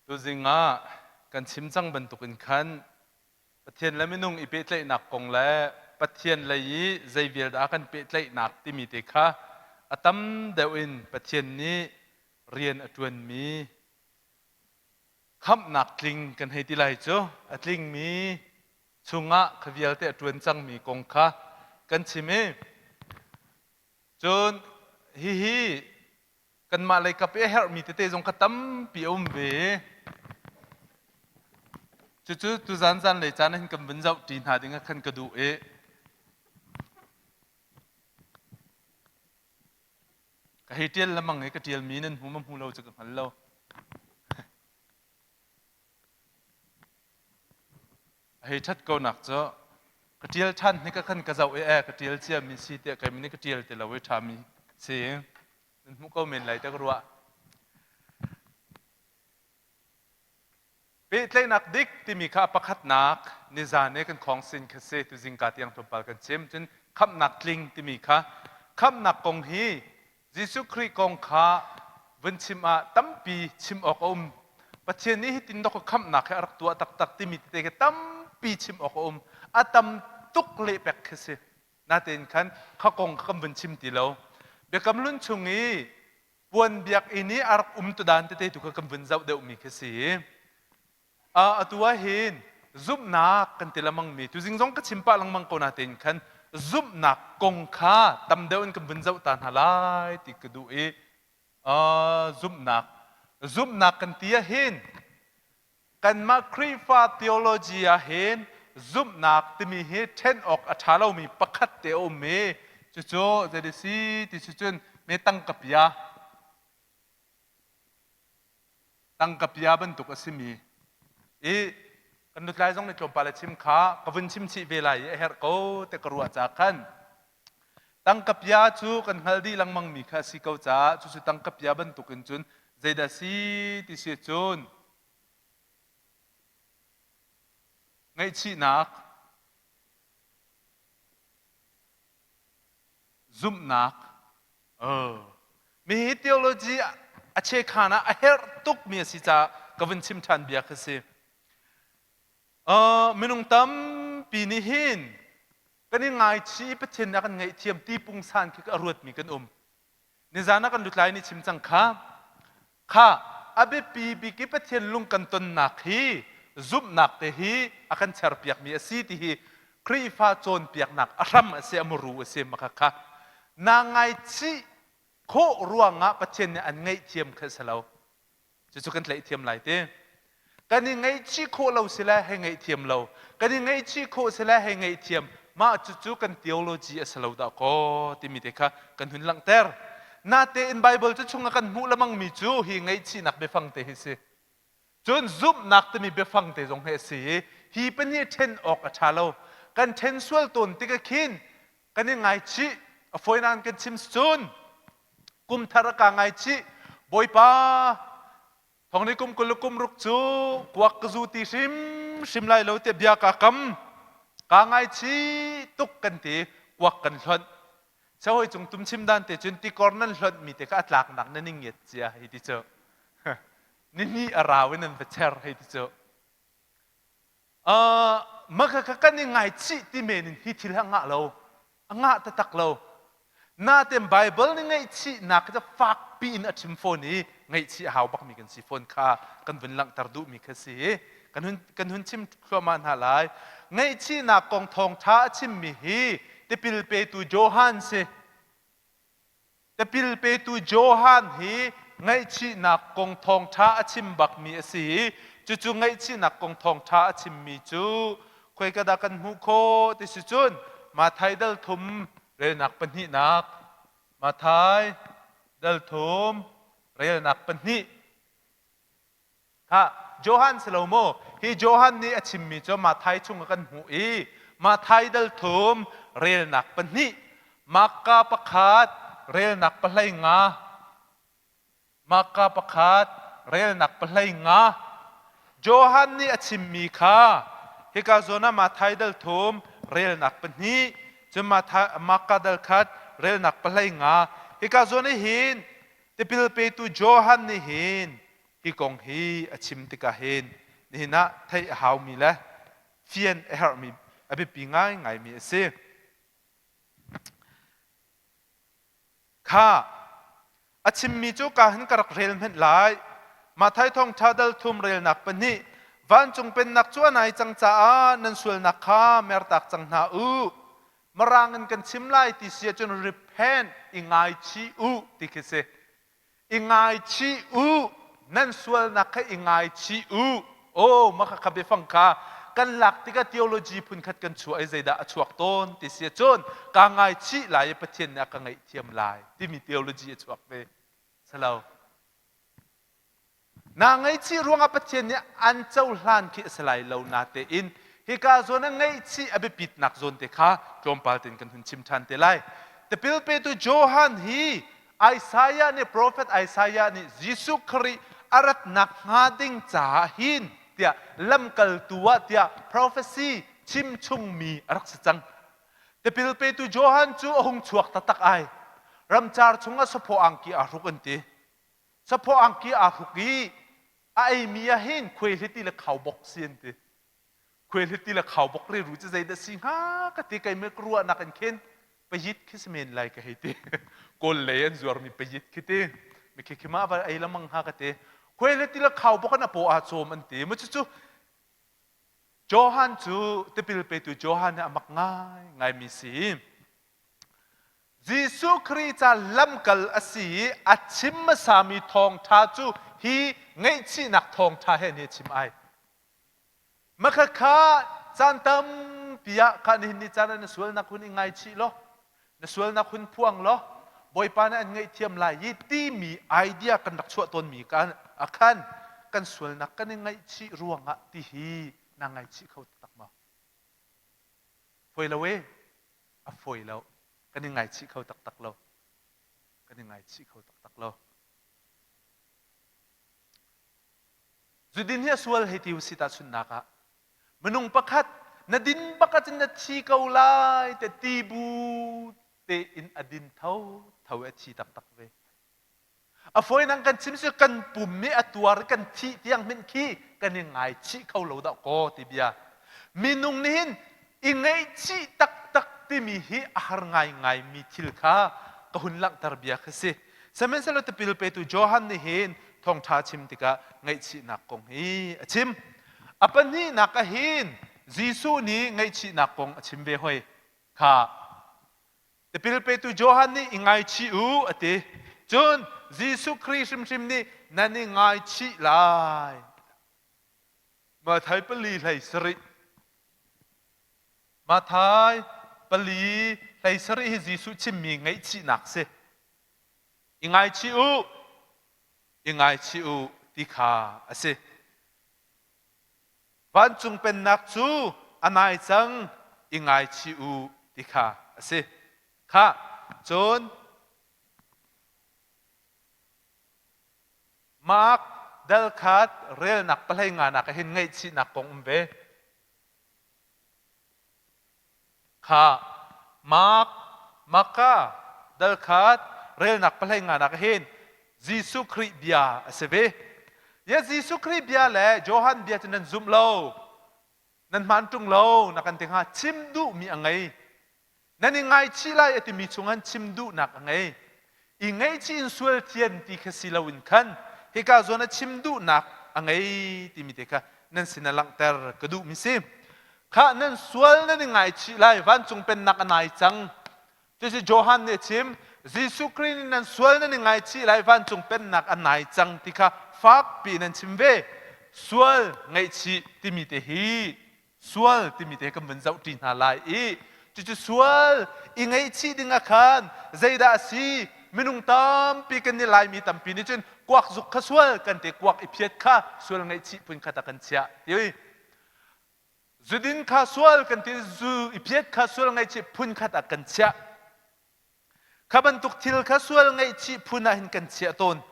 Tuzing ah kan chim cang bantukin khan Pathian le minung i pehtlaihnak kong le Pathian lei i zei vial dah a kan pehtlaihnak timi te kha a tam deuh in Pathian nih rian a ṭuanmi khamhnak tling kan hei ti lai cu a tlingmi chungah kha vialte a ṭuan cangmi kong kha kan chim i cun hihi kanmah lei kap i a herhmi tete zong kha tampi a um ve. Cucu tuzan zanlei caan ah hin kan vun zoh ṭi hna ding ah khan ka duh i ka hei ṭial lengmang i ka ṭialmi nan hmu ma hmu lo cu ka hngal lo. A hei ṭhat ko nak cu ka ṭial ṭhan hnik ah khan ka zoh i e ka ṭial ciami si tiah keimah nih ka ṭial ti lo i ṭhami si. Nan hmuh ko men lai te ka ruah. Pehtlaihnak dik timi kha a pakhatnak nizan i kan khawngsin kha si tu zingka tiang tlawmpal kan chim. Cun khamhnak tling timi kha khamhnak kong hi Jesuh Khrih kong kha vun chim ah tampi chim awk a um. Pathian nih hitin dok khamhnak hi a rak tuah taktak timi tete khi tampi chim awk a um. A tam tuk lehpek khi si. Natein khan kha kong kha kan vun chim ti lo. Biakam Hlun chung i puan biakinn i a rak um tu dan tete tu kha kan vun zoh deuhmi khi si. Atu ah hin zumhnak kan ti lengmangmi tuzing zong ka chim pah lengmang ko natein khan zumhnak kong kha tam deuh in kan vun zoh ta hna lai ti ka duh i zumhnak zumhnak kan ti ah hin kanmah Khrihfa theology ah hin zumhnak timi hi ṭhen awk a ṭha lomi pakhat te a um i cucu zei si ti si cun me tangka pia tangka pia bantuk a simi i kan lutlai zong nih tlawmpal a chim kha ka vun chim chih ve lai i a herh ko te ka ruah ca khan tangka pia cu kan hngal dih lengmang mi kha a si ko caah cucu tangka pia bantuk in cun zeidah si ti si cun ngaihchihnak zumhnak mi hi theology a chekhan ah a herh tukmi a si caah ka vun chim ṭhan bia kha si. Minung tampi nih hin kan i ngaichih i Pathian nih a kan ngaihthiam ti pungsan khi a ruatmi kan um. Nizan ah kan lutlai nih chim cang kha. Kha a biapi bik i Pathian lung kan tonnak hi zumhnak te hi a kan cherpiakmi a si ti hi Khrihfa cawnpiaknak a hram a si, a muru a si maka kha. Naa ngaichih khawh ruangah Pathian nih an ngaihthiam kha a si lo. Cucu kan tlaih thiam lai ti. Kan i ngaihchih khawh lo si le hei ngaihthiam lo. Kan i ngaihchih khawh si le hei ngaihthiam. Mah cucu kan theology a si lo dah kaw timi te kha kan hun langhter. Natein Bible cu chungah kan hmuh lemangmi cu hi ngaihchihnak biafang te hi si. Cun zumhnak timi biafang te zong hi a si i hi pahnih ṭhen awk a ṭha lo. Kan ṭhen sual tawn tik ah khin kan i ngaichih a fawinak in kan chim cun kum thar a ka ngaichih bawipa thong ni kum 20 kum ruk cu kuak ka zu ti hrim hrim lai lo tiah bia ka kam ka ngaichih tuk kan ti kuak kan hlonh Chahoi cung tum chim dan te cun tikor nan hlonh mi te kha a tlaknak nan i ngiat cia hei ti cu ni hnih a rau in nan va cher hei ti cu Maka kha kan i ngaichih ti men in hi thil hi a ngah lo. A ngah taktak lo. Natein Bible nih ngaihchihnak cu fakpi in a chim fawn i ngaihchih a hau bakmi kan si fawn kha kan vun langhter duhmi kha si. Kan hun, kan hun chim thluahmah hna lai. Ngaihchihnak kong thawngṭha a chimmi hi tipil petu Johan si. Tipil petu Johan hi ngaihchihnak kong thawngṭha a chim bakmi a si i cucu ngaihchihnak kong thawngṭha a chimmi cu khoika dah kan hmuh khawh ti si cun Matthai dal thum relnak pahnihnak Matthai dal thum relnak pahnih Kha Johan si lo maw? Hi Johan nih a chimmi cu Matthai chung ah kan hmuh i Matthai dal thum relnak pahnih, Marka pakhat relnak pahlei nga, Marka pakhat relnak pahlei nga. Johan nih a chimmi kha hika zawn ah Matthai dal thum relnak pahnih, cun Marka dal khat relnak pahlei nga. Hika zawn ah hin tipil petu Johan nih hin Hi kong hi a chim tikah hin nihin ah theih a haumi le fian a herhmi a biapi ngaingaimi a si. Kha a chimmi cu ka hin ka rak rel hmenh lai. Matthai thawngṭha dal thum relnak pahnih vancung pennak cu a nai cang caah nan sualnak kha mertak cang hna u. Mirang in kan chim lai ti si ahcun repent i ngaichih u ti khi si. I ngaichih u nan sualnak kha i ngaichih u aw mah kha biafang kha kan lak tikah theology phunkhat kan chuah i zeidah a chuak tawn ti si ahcun kaa ngaichih lai i Pathian nih a ka ngaihthiam lai timi theology a chuak ve salo Na ngaihchih ruangah Pathian nih an cohlan khi a si lai lo natein hika zawn ah ngaihchih a biapitnak zawn te kha tlawmpal tein kan hun chim ṭhan te lai. Tipil petu Johan hi Isaiah nih profet Isaiah nih Jesuh Khrih a ratnak hnga ding caah hin tiah lamkaltu ah tiah prophecy chim chungmi a rak si cang. Tipil petu Johan cu a hung chuak taktak ai. Ramcar chungah saphaw angki aa hruk an ti. Saphaw angki aa hruk i a eimi ah hin khuaihliti le khaubawk si an ti. Khuaihliti le khaubawk riru cu zeidah si hnga ka ti keimah ka ruahnak in khin payit khi si men lai ka hei ti. Kawl lei an zuarmi payit khi ti. Mikhi khi mah va ei lamang hnga ka ti. Khuaihliti le khaubawk in a paw aa cawm an ti. Mu cucu Johan cu tipil petu Johan hi a mak ngai ngaimi si. Jesuh Khrih ca lamkal a si i a chim hmasami thawngṭha cu hi ngaihchihnak thawngṭha he nih a chim ai. Makhakha caan tampi ah kha nihin ni caan ah na sualnak hun i ngaichih law, na sualnak hun phuang law, Bawipa nih an ngaihthiam lai i timi idea kan rak chuah tawnmi kan a khan kan sualnak kan i ngaihchih ruangah ti hi naa ngaichih kho taktak maw? Fawi lo e. A fawi lo. Kan i ngaichih kho taktak lo. Kan i ngaichih kho taktak lo. Zudin hi a sual hei ti usih tahchunhnak ah minung pakhat na din bak ahcun na thi ko lai te ti bu tein a din tho tho i a thi taktak ve. A fawinak kan chim si kan pum nih a tuar kan thih tiang hmanh khi kan i ngaichih kho lo dah kaw ti bia. Minung nih hin i ngaihchih taktak timi hi a har ngaingai mi thil kha ka hun langhter bia khi si. Sihmanhsehlaw tipil petu Johan nih hin thawngṭha chim tikah ngaihchihnak kong hi a chim. A pahnihnak ah hin Jesuh nih ngaihchihnak kong a chim ve hoi. Kha Tipil petu Johan nih i ngaichih u a ti. Cun Jesuh Khrih hrimhrim nih nan i ngaichih lai. Matthai pali hlei sarih. Matthai pali hlei sarih hi Jesuh chimmi ngaihchihnak si. I ngaichih u, i ngaichih u ti kha a si. Vancung pennak cu a nai cang i ngaichih u ti kha a si. Khah, cun Mark dal khat relnak pahlei nganak ah hin ngaihchihnak kong um ve. Kha Mark Marka dal khat relnak pahlei nganak ah hin Jesuh Khrih bia a si ve. Ya Jesuh Khrih bia le Johan bia cu nan zum lo, nan hmaan ṭung lo na kan ti hnga. Chim duhmi a ngei. Nan i ngaichih lai a timi chungah chim duhnak a ngei. I ngaihchih in sual thian ti kha si loin khan hika zawn a chim duhnak a ngei timi te kha nan sin ah langhter ka duhmi si. Khah nan sual nan i ngaichih lai vancung pennak a nai cang. Cucu Johan nih a chim. Jesuh Khrih nih nan sual nan i ngaichih lai vancung pennak a nai cang ti kha fakpi in an chim ve. Sual ngaihchih timi te hi sual timi te kan vun zohṭi hna lai i cucu sual i ngaihchih ding ah khan zeidah a si minung tampi kan i laimi tampi nih cun kuak zuk kha sual kan te kuak i phiat kha sual ngaihchih phun khat ah kan chiah ti zudin kha sual kan ti zu i phiat kha sual ngaihchih phun khat ah kan chiah Kha bantuk thil kha sual ngaihchih phun ah hin kan chiah tawn.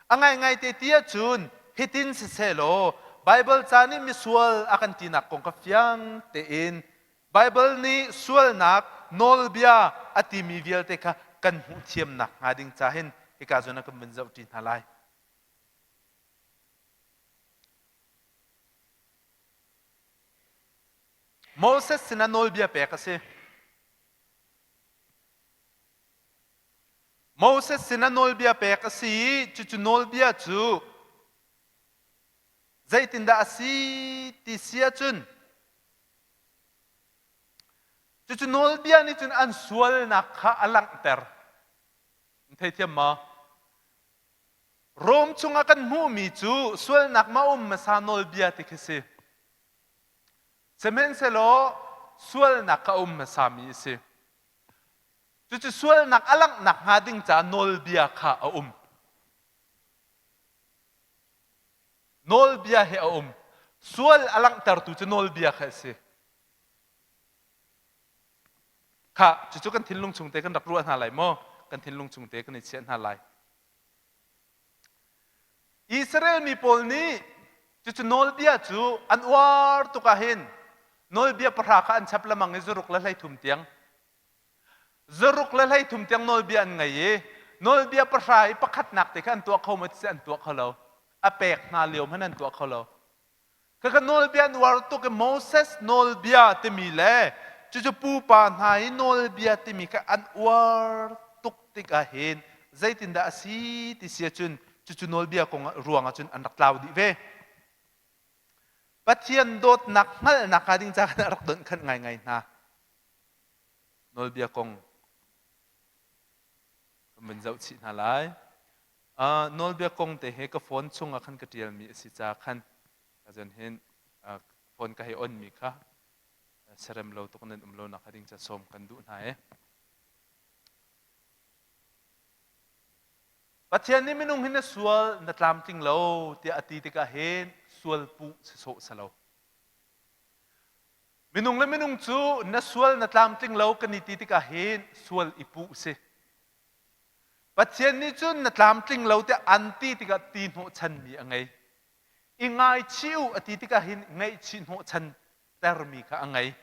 A ngaingai te ti ahcun hitin sisehlaw Baibal ca nih misual a kan tinak kong kha fiang tein Baibal nih sualnak nawlbia a timi vialte kha kan hmuh thiamnak hnga ding ca hin hika zawn ah kan vun zohṭi hna lai. Moses sinah nawlbia pek a si. Moses sinah nawlbia pek a si i cucu nawlbia cu zeitindah a si ti si ahcun cucu nawlbia nih cun an sualnak kha a langhter. Na theithiam maw? Rom chungah kan hmuhmi cu sualnak ma um hmasa nawlbia ti khi si. Sihmanhsehlaw sualnak kha a um hmasami a si. Cucu sualnak a langhnak hnga ding caah nawlbia kha a um. Nawlbia hi a um. Sual a langhtertu cu nawlbia kha a si. Kha cucu kan thinlung chung te kan rak ruah hna lai maw? Kan thinlung chung te kan i chiah hna lai. Israel mi pawl nih cucu nawlbia cu an uar tuk ah hin nawlbia pahra kha an chap lamang i zaruk le 13 tiang zaruk le 13 tiang nawlbia an ngei i nawlbia pahra i pakhatnak te kha an tuah kho maw ti an tuah kho lo a pek hna lio hmanh an tuah kho lo Khakha nawlbia an uar tuk i Moses nawlbia timi le cucu pupa hna i nawlbia timi kha an uar tuk tikah hin zeitindah a si ti si ahcun cucu nawlbia kong ruang ahcun an rak tlau dih ve. Pathian dawtnak hngalhnak hnga ding ca khan a rak donhkhanh ngaingai hna. Nawlbia kong kan vun zoh chih hna lai. Uh, nawlbia kong te he ka phone chungah khan ka ṭialmi a si ca khan azan hin uh, phone ka hei onmi kha serem lo tuk nan um lo nak ding ca sawm kan duh hna e. Pathian nih minung hi na sual na tlamtling lo tiah a ti tikah hin sual puh si sawh si lo. Minung le minung cu na sual na tlamtling lo kan i ti tikah hin sual i puh si. Pathian nih cun na tlamtling lo tiah an ti tikah ti hnawhchanmi a ngei. I ngaichih u a ti tikah hin ngaihchih hnawhchan termi kha a ngei.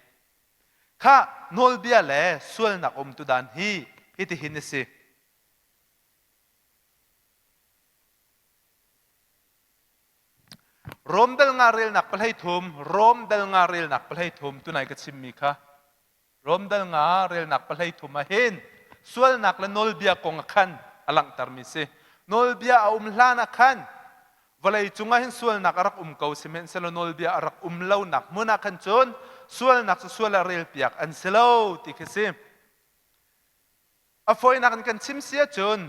Kha nawlbia le sualnak um tu dan hi hitihin a si. Rom dal nga relnak pahlei thum, Rom dal nga relnak pahlei thum tunai ka chimmi kha Rom dal nga relnak pahlei thum ah hin sualnak le nawlbia kong ah khan a langhtermi si. Nawlbia a um hlan ah khan vawlei cungah hin sualnak a rak um ko sihmanhsehlaw nawlbia a rak um lonak hmun ah khan cun sualnak cu sual ah relpiak an si lo ti khi si. A fawinak in kan chim si ahcun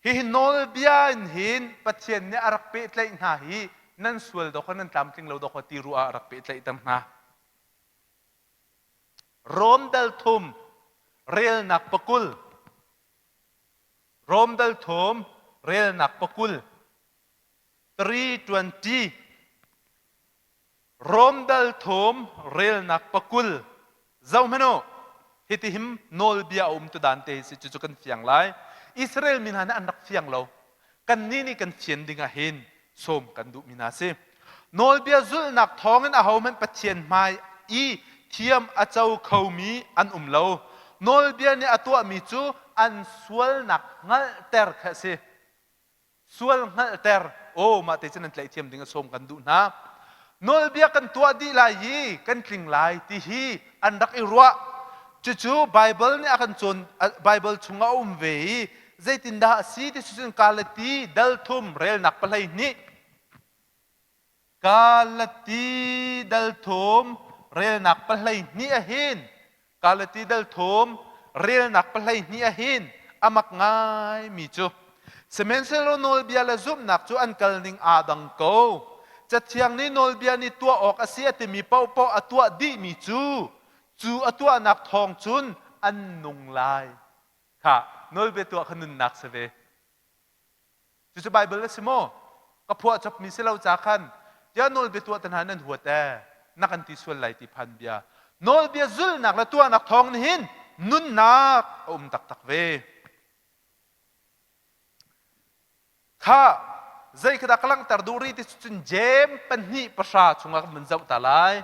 hihi nawlbia in hin Pathian nih a rak pehtlaih hna hi nan sual dawkaw nan tlamtling lo dawkaw ti ruah ah a rak pehtlaihter hna. Rom dal thum relnak pakul Rom dal thum relnak pakul 320 Rom dal thum relnak pakul zoh hmanh u hitihim nawlbia a um tu dan te hi si cucu kan fiang lai Israel mi hna nih an rak fiang lo kannih nih kan fian ding ah hin sawm kan duhmi hna si. Nawlbia zulhnak thawngin ahohmanh Pathian hmai i thiam a co khomi an um lo. Nawlbia nih a tuahmi cu an sualnak hngalhter kha a si. Sual hngalhter. Aw, mah te cu nan tlaih ding a sawm kan duh hna. Nawlbia kan tuah dih lai i kan tling lai ti hi an rak i ruah. Cucu Baibal nih a kan cawn Baibal chungah a um ve i zeitindah a si ti cun Galati dal thum relnak pahlei hnih Galati dal thum relnak pahlei hnih ahin Galati dal thum relnak pahlei hnih ahin a mak ngai mi cu Sihmanhsehlaw nawlbia le zumhnak cu an kal ning aa dang ko. Cathiang nih nawlbia nih tuah awk a si a timi paohpaoh a tuah dihmi cu cu a tuahnak thawng cun an nung lai. Kha nawlbia tuah kha nunnak si ve. Cucu Baibal a si maw? Ka phuah chapmi si lo ca khan tiah nawlbia tuah te hna nan huat ee na kan ti sual lai ti phan bia. Nawlbia zulhnak le tuahnak thawng nih hin nunnak a um taktak ve. Kha zei kha dah ka langhter duh rih ti cun Jeim pahnih pahra chungah kan vun zoh ta lai.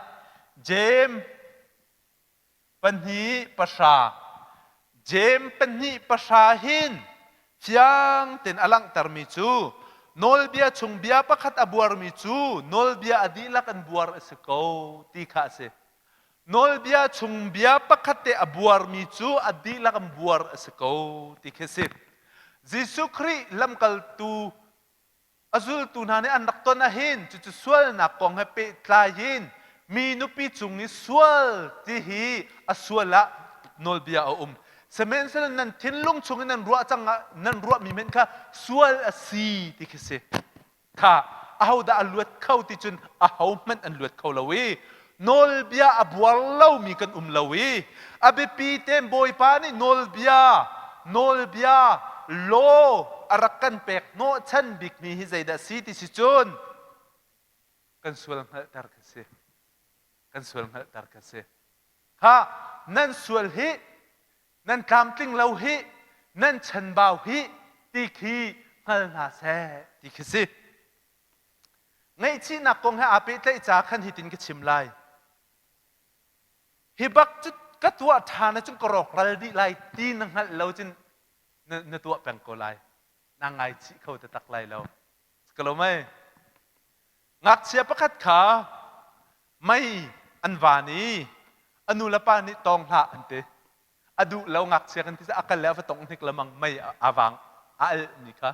Jeim pahnih pahra Jeim pahnih pahra hin fiang tein a langhtermi cu. Nawlbia chung bia pakhat a buarmi cu nawlbia a dihlak an buar a si ko ti kha a si. Nawlbia chung bia pakhat te a buarmi cu a dihlak an buar a si ko ti khi a si. Jesuh Khrih lamkaltu a zultu hna nih an rak ton ahhin cucu sualnak kong he pehtlai in mi nupi cung i sual ti hi a sual ah nawlbia a um. Sihmanhsehlaw nan thinlung chung in nan ruah cang ah nan ruahmi hmanh kha sual a si ti khi si. Kha ahodah a luat kho ti cun ahohmanh an luat kho lo i nawlbia a buar lomi kan um lo i a biapi tein Bawipa nih nawlbia nawlbia law a rak kan pek hnawhchan bikmi hi zeidah si ti si cun kan sual hngalhter kha si. Kan sual hngalhter kha si. Kha nan sual hi nan tlamtling lo hi nan chanbau hi ti khi hngal hna seh ti khi si. Ngaihchihnak kong he aa pehtlaih ca khan hitin ka chim lai. Hi bak cu ka tuah ṭhan ahcun ka rawkral dih lai ti na hngalh lo cun na, na tuah peng ko lai. Na ngaichih kho taktak lai lo. Ka lo mei? Ngakchia pakhat kha mei an van i a nu le pa nih tawng hlah an ti. A duh lo ngakchia kan ti a kal le a va tong hnik lamang mei a vang a alh mi kha.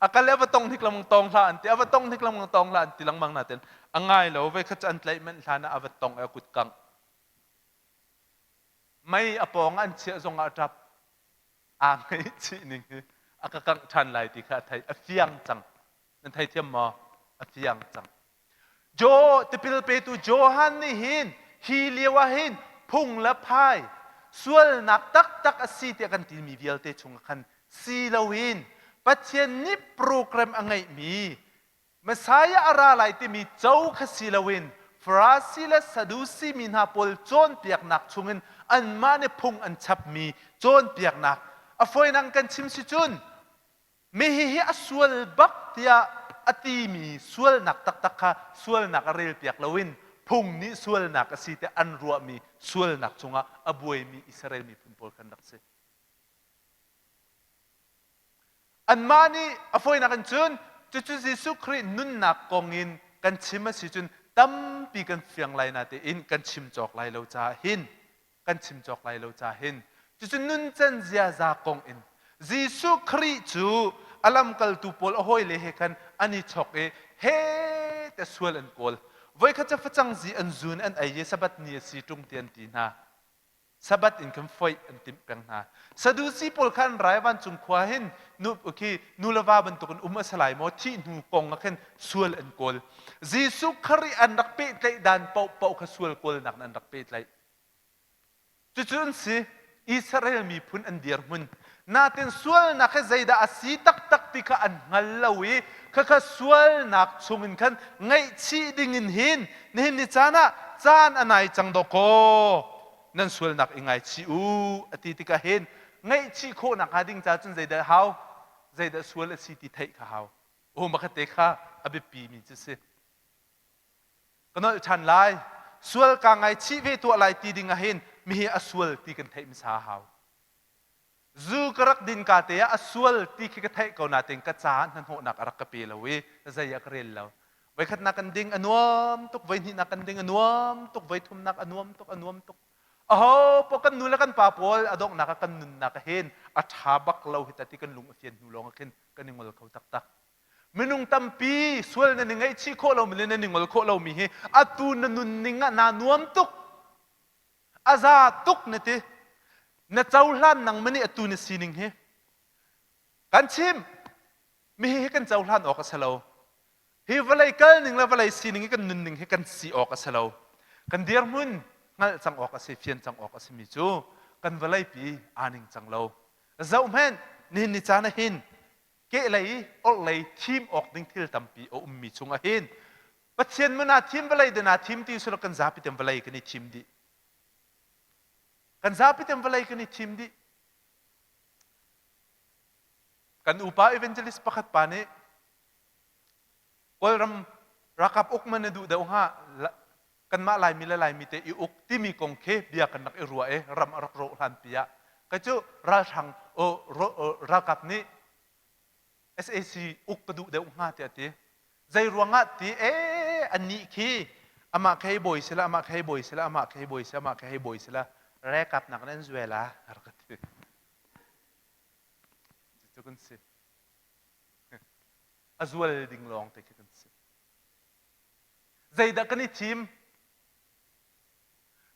A kal le a va tong hnik lamang tawng hlah an ti. A va tong hnik lamang tawng hlah an ti lengmang natin a ngai lo voi khat cu an tlaih manh hlan ah a va tong i a kut kangh. Mei a pawng an chiah zong ah a ṭap. Aa ngaihchih ning hi a ka kangh ṭhan lai ti kha a theih. A fiang cang. Nan theithiam maw? A fiang cang. Jo tipil petu Johan nih hin hi lio ah hin phung le phai sualnak taktak a si tiah kan timi vialte chungah khan si loin Pathian nih program a ngeihmi Messiah a ra lai timi co kha si loin Farasi le Sadusi mi hna pawl cawnpiaknak chungin anmah nih phung an chapmi cawnpiaknak a fawinak kan chim si cun mi hihi a sual bak tiah a timi sualnak taktak kha sualnak a relpiak loin phung nih sualnak a si tiah an ruahmi sualnak cungah a buaimi Israel miphun pawl khan rak si. Anmah nih a fawinak in cun cucu Jesuh Khrih nunnak kong in kan chim a si cun tampi kan fiang lai natein kan chim cawk lai lo caah hin kan chim cawk lai lo caah hin cucu nuncan ziaza kong in Jesuh Khrih cu a lamkaltu pawl a hawile he khan an i chok i he te sual an kawl. Voikhat cu facang zi an zun an ei i Sabbath ni a si ṭung ti an ti hna. Sabbath in khan foih an timh peng hna. Sadusi pawl kha an rai vancung khua hin nu khi nu le va bantukin um a si lai maw thih hnu kong ah khin sual an kawl. Jesuh Khrih an rak pehtlaih dan paohpaoh kha sual kawlnak in an rak pehtlaih. Cucu an si. Israel miphun an dirhmun. Natin sualnak hi zeidah a si taktak ti kha an hngal lo i khakha sualnak chungin khan ngaihchih dingin hin nihin ni caan ah caan a nai cang dawkaw nan sualnak i ngaichih u a ti tikah hin ngaihchih khawhnak hnga ding ca cun zeidah hau zeidah sual a si ti theih kha hau. Aw makhat te kha a biapi mi cu si. Ka nolh ṭhan lai. Sual kaa ngaichih ve tuah lai ti ding ah hin mihi a sual ti kan theih hmasa a hau. Zu ka rak din ka te ah a sual ti khi ka theih ko nain ka caah hnahnawhnak a rak ka pe lo i zei ah ka rel lo. Voikhatnak kan ding a nuam tuk, voihnihnak kan ding a nuam tuk, voithumnak a nuam tuk, a nuam tuk. Aho paoh kan nu le kan pa pawl a donghnak ah kan nunnak ah hin a ṭha bak lo hi ta ti kan lung a fian hnu lawng ah khin kan i ngol kho taktak. Minung tampi sual nan i ngaihchih khawh lomi le nan i ngol khawh lomi hi atu na nunning ah naa nuam tuk. A za tuk na ti. Na cohlan nang mani atu na sining hi. Kan chim. Mi hi kan cohlan awk a si lo. Hi vawlei kal ning le vawlei sining hi kan nunning hi kan si awk a si lo. Kan dirhmun hngalh cang awk a si, fian cang awk a simi cu kan vawlei pi aa ning cang lo. Zoh hmanh, nihin ni caan ah hin kehlei orhlei thim awk ding thil tampi a ummi chungah hin Pathian mun aa thim vawlei den aa thim ti usila kan zapi tem vawlei kan i thim dih. Kan zapi tem vawlei kan i thim dih. Kan upa evangelist pakhat pa nih Kawlram ralkap uk man na duh deuh hnga kanmah Laimi le Laimi te i uk timi kong khi bia kan rak i ruah i ram a rak rawh hlan pi ah ka cu ralhrang ralkap nih. SAC uk ka duh deuh hnga tiah a ti. Zei ruangah ti ee anih khi amah khi hei bawi sila amah khi hei bawi sila amah khi hei bawi sila amah khi hei bawi sila rekap nak in an zuel a rak ka ti. Cucu kan si. A zual ding lawng te khi kan si. Zeidah kan i thim?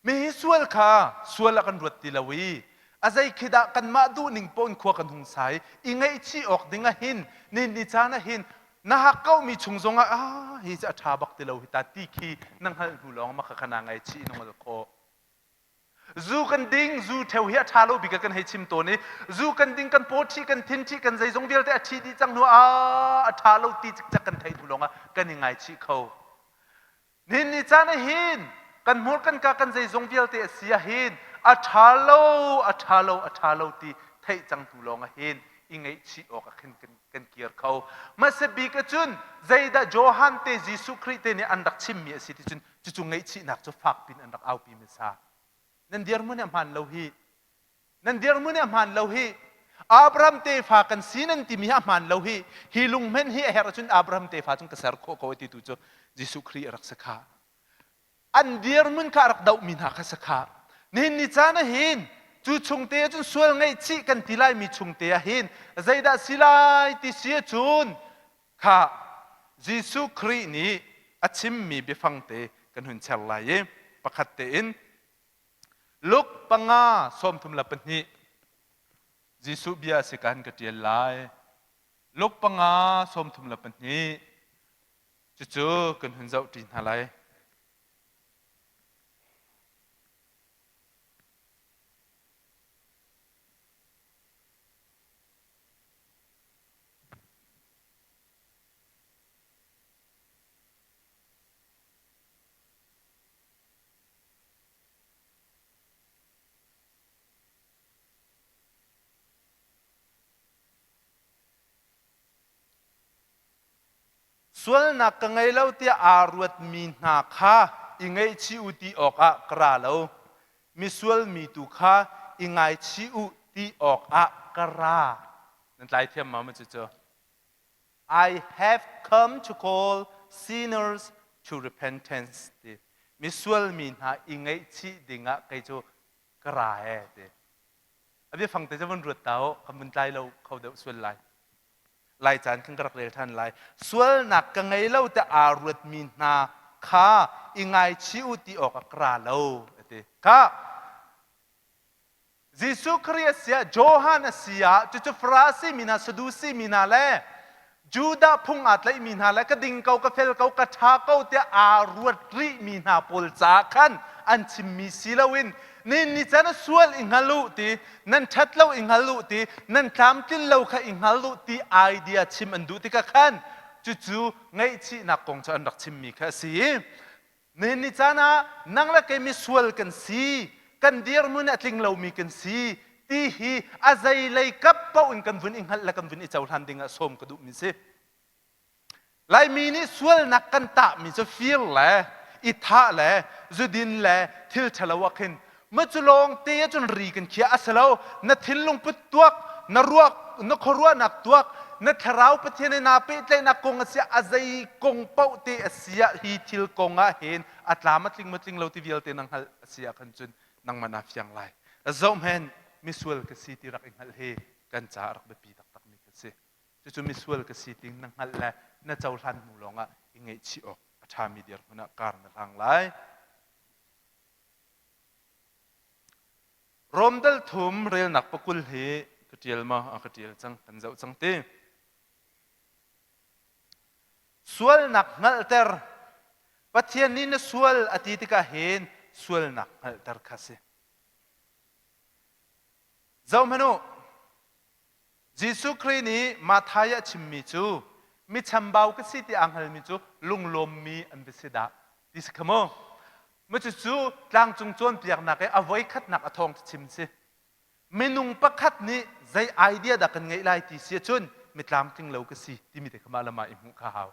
Mi hi sual kha sual ah kan ruat ti lo i a zei khi dah kanmah duhning paoh in khua kan hung sa i i ngaihchih awk ding ah hin ni ni caan ah hin na hak komi chung zongah ah hi cu a ṭha bak ti lo hi ta ti khi na hngalh hnu lawng mah kha naa ngaihchih na ngol khawh. Zu kan ding, zu ṭheo hi a ṭha lo bik ah kan hei chim tawn i zu kan ding, kan paw ṭhi, kan thin ṭhi, kan zeizong vialte a ṭhi dih cang hnu ah a ṭha lo ti cikcek kan theih hnu lawngah kan i ngaichih kho. Nihin ni caan ah hin kan hmur kan ka kan zeizong vialte a si ah hin a ṭha lo a ṭha lo a ṭha lo ti theih cang hnu lawng ah hin i ngaihchih awk ah khin kan, kan kir kho. Hmasa bik ahcun zeidah Johan te Jesuh Khrih te nih an rak chimmi a si ti cun cucu ngaihchihnak cu fak pin an rak aupi hmasa. Nan dirhmun a hmaan lo hi Nan dirhmun hi a hmaan lo hi. Abraham tefa kan si nan timi hi a hmaan lo hi. Hi lunghmen hi a herh ahcun Abraham tefa cun ka ser khawh ko ti tu cu Jesuh Khrih a rak si kha. An dirhmun kha a rak dohmi hna kha si kha. Nihin ni caan ah hin cu chungte ahcun sual ngaihchih kan ti laimi chungte ah hin zeidah si lai ti si ahcun kha Jesuh Khrih nih a chimmi biafang te kan hun cher lai i pakhat tein Luke panga 32 Jesuh bia a si kan ka ṭial lai. Luke panga 32 cucu kan hun zoh ṭi hna lai. Sualnak ka ngei lo tiah aa ruatmi hna kha i ngaihchih u ti awkah ka ra lo. Misual mi tu kha i ngaichih u ti awkah ka ra. Nan tlai thiam ma maw cucu? I have come to call sinners to repentance ti misual mi hna i ngaihchih dingah kei cu ka ra e ti a biafang te cu vun ruat ta u kan vun tlai lo kho deuh sual lai lai caan kan ka rak rel than lai sualnak ka ngei lo te aa ruat mi hna kha i ngaichih u ti awk ah ka ra lo ti kha Jesuh Khrih a si ah, Johan a si ah, cucu Farasi mi hna, Sadusi mi hna le Judah phung aa tlaihmi hna le ka ding ko, ka fel ko, ka ṭha ko tiah aa ruat rihmi hna pawl caah khan an chimmi si loin nin ni can a sual i hngal u ti, nan ṭhat lo i hngal u ti, nan tlamtlin lo kha i hngal u ti idea chim an duh tikah khan cucu ngaihchihnak kong cu an rak chimmi kha a si i Nihin ni caan ah nang le kei misual kan si, kan dirhmun a tling lomi kan si ti hi a zeilei kap paoh in kan vun i hngalh le kan vun i cohlan ding ah sawm ka duhmi si. Laimi nih sualnak kan tahmi cu fir le i thah le zudin le thil ṭhalo ah khin Ma cu lawng te ahcun ri kan khiah a si lo. Na thinlung put tuak, na ruak, na khuaruahnak tuak, na thlarau Pathian he naa pehtlaihnak kong a si a zei kong paoh te a si ah hi thil kong ah hin a tlam a tling ma tling lo ti vialte na hngalh a si ah khan cun nangmah naa fiang lai. Zohhmanh misual ka si ti rak i hngalh hi kan caah rak biapi taktak mi ka si. Cucu misual ka si ti na hngalh le na cohlan hnu lawngah i ngaihchih awk a ṭhami dirhmun ah kar na hlang lai. Rom dal thum relnak pakul hi ka ṭial maw? A ka ṭial cang, kan zoh cang ti. Sualnak hngalhter. Pathian nih na sual a ti tikah hin sualnak hngalhter kha si. Zohhmanh u, Jesuh Khrih nih Matthai a chimmi cu mi chambau ka si ti aa hngalmi cu lunglawmmi an va si dah ti si kha mu. Mu cucu tlangcung cawnpiaknak i a voikhatnak a thawng chim si. Minung pakhat nih zei idea dah kan ngeih lai ti si ahcun mi tlamtling lo ka si timi te kha mah le mah i hmuh kha hau.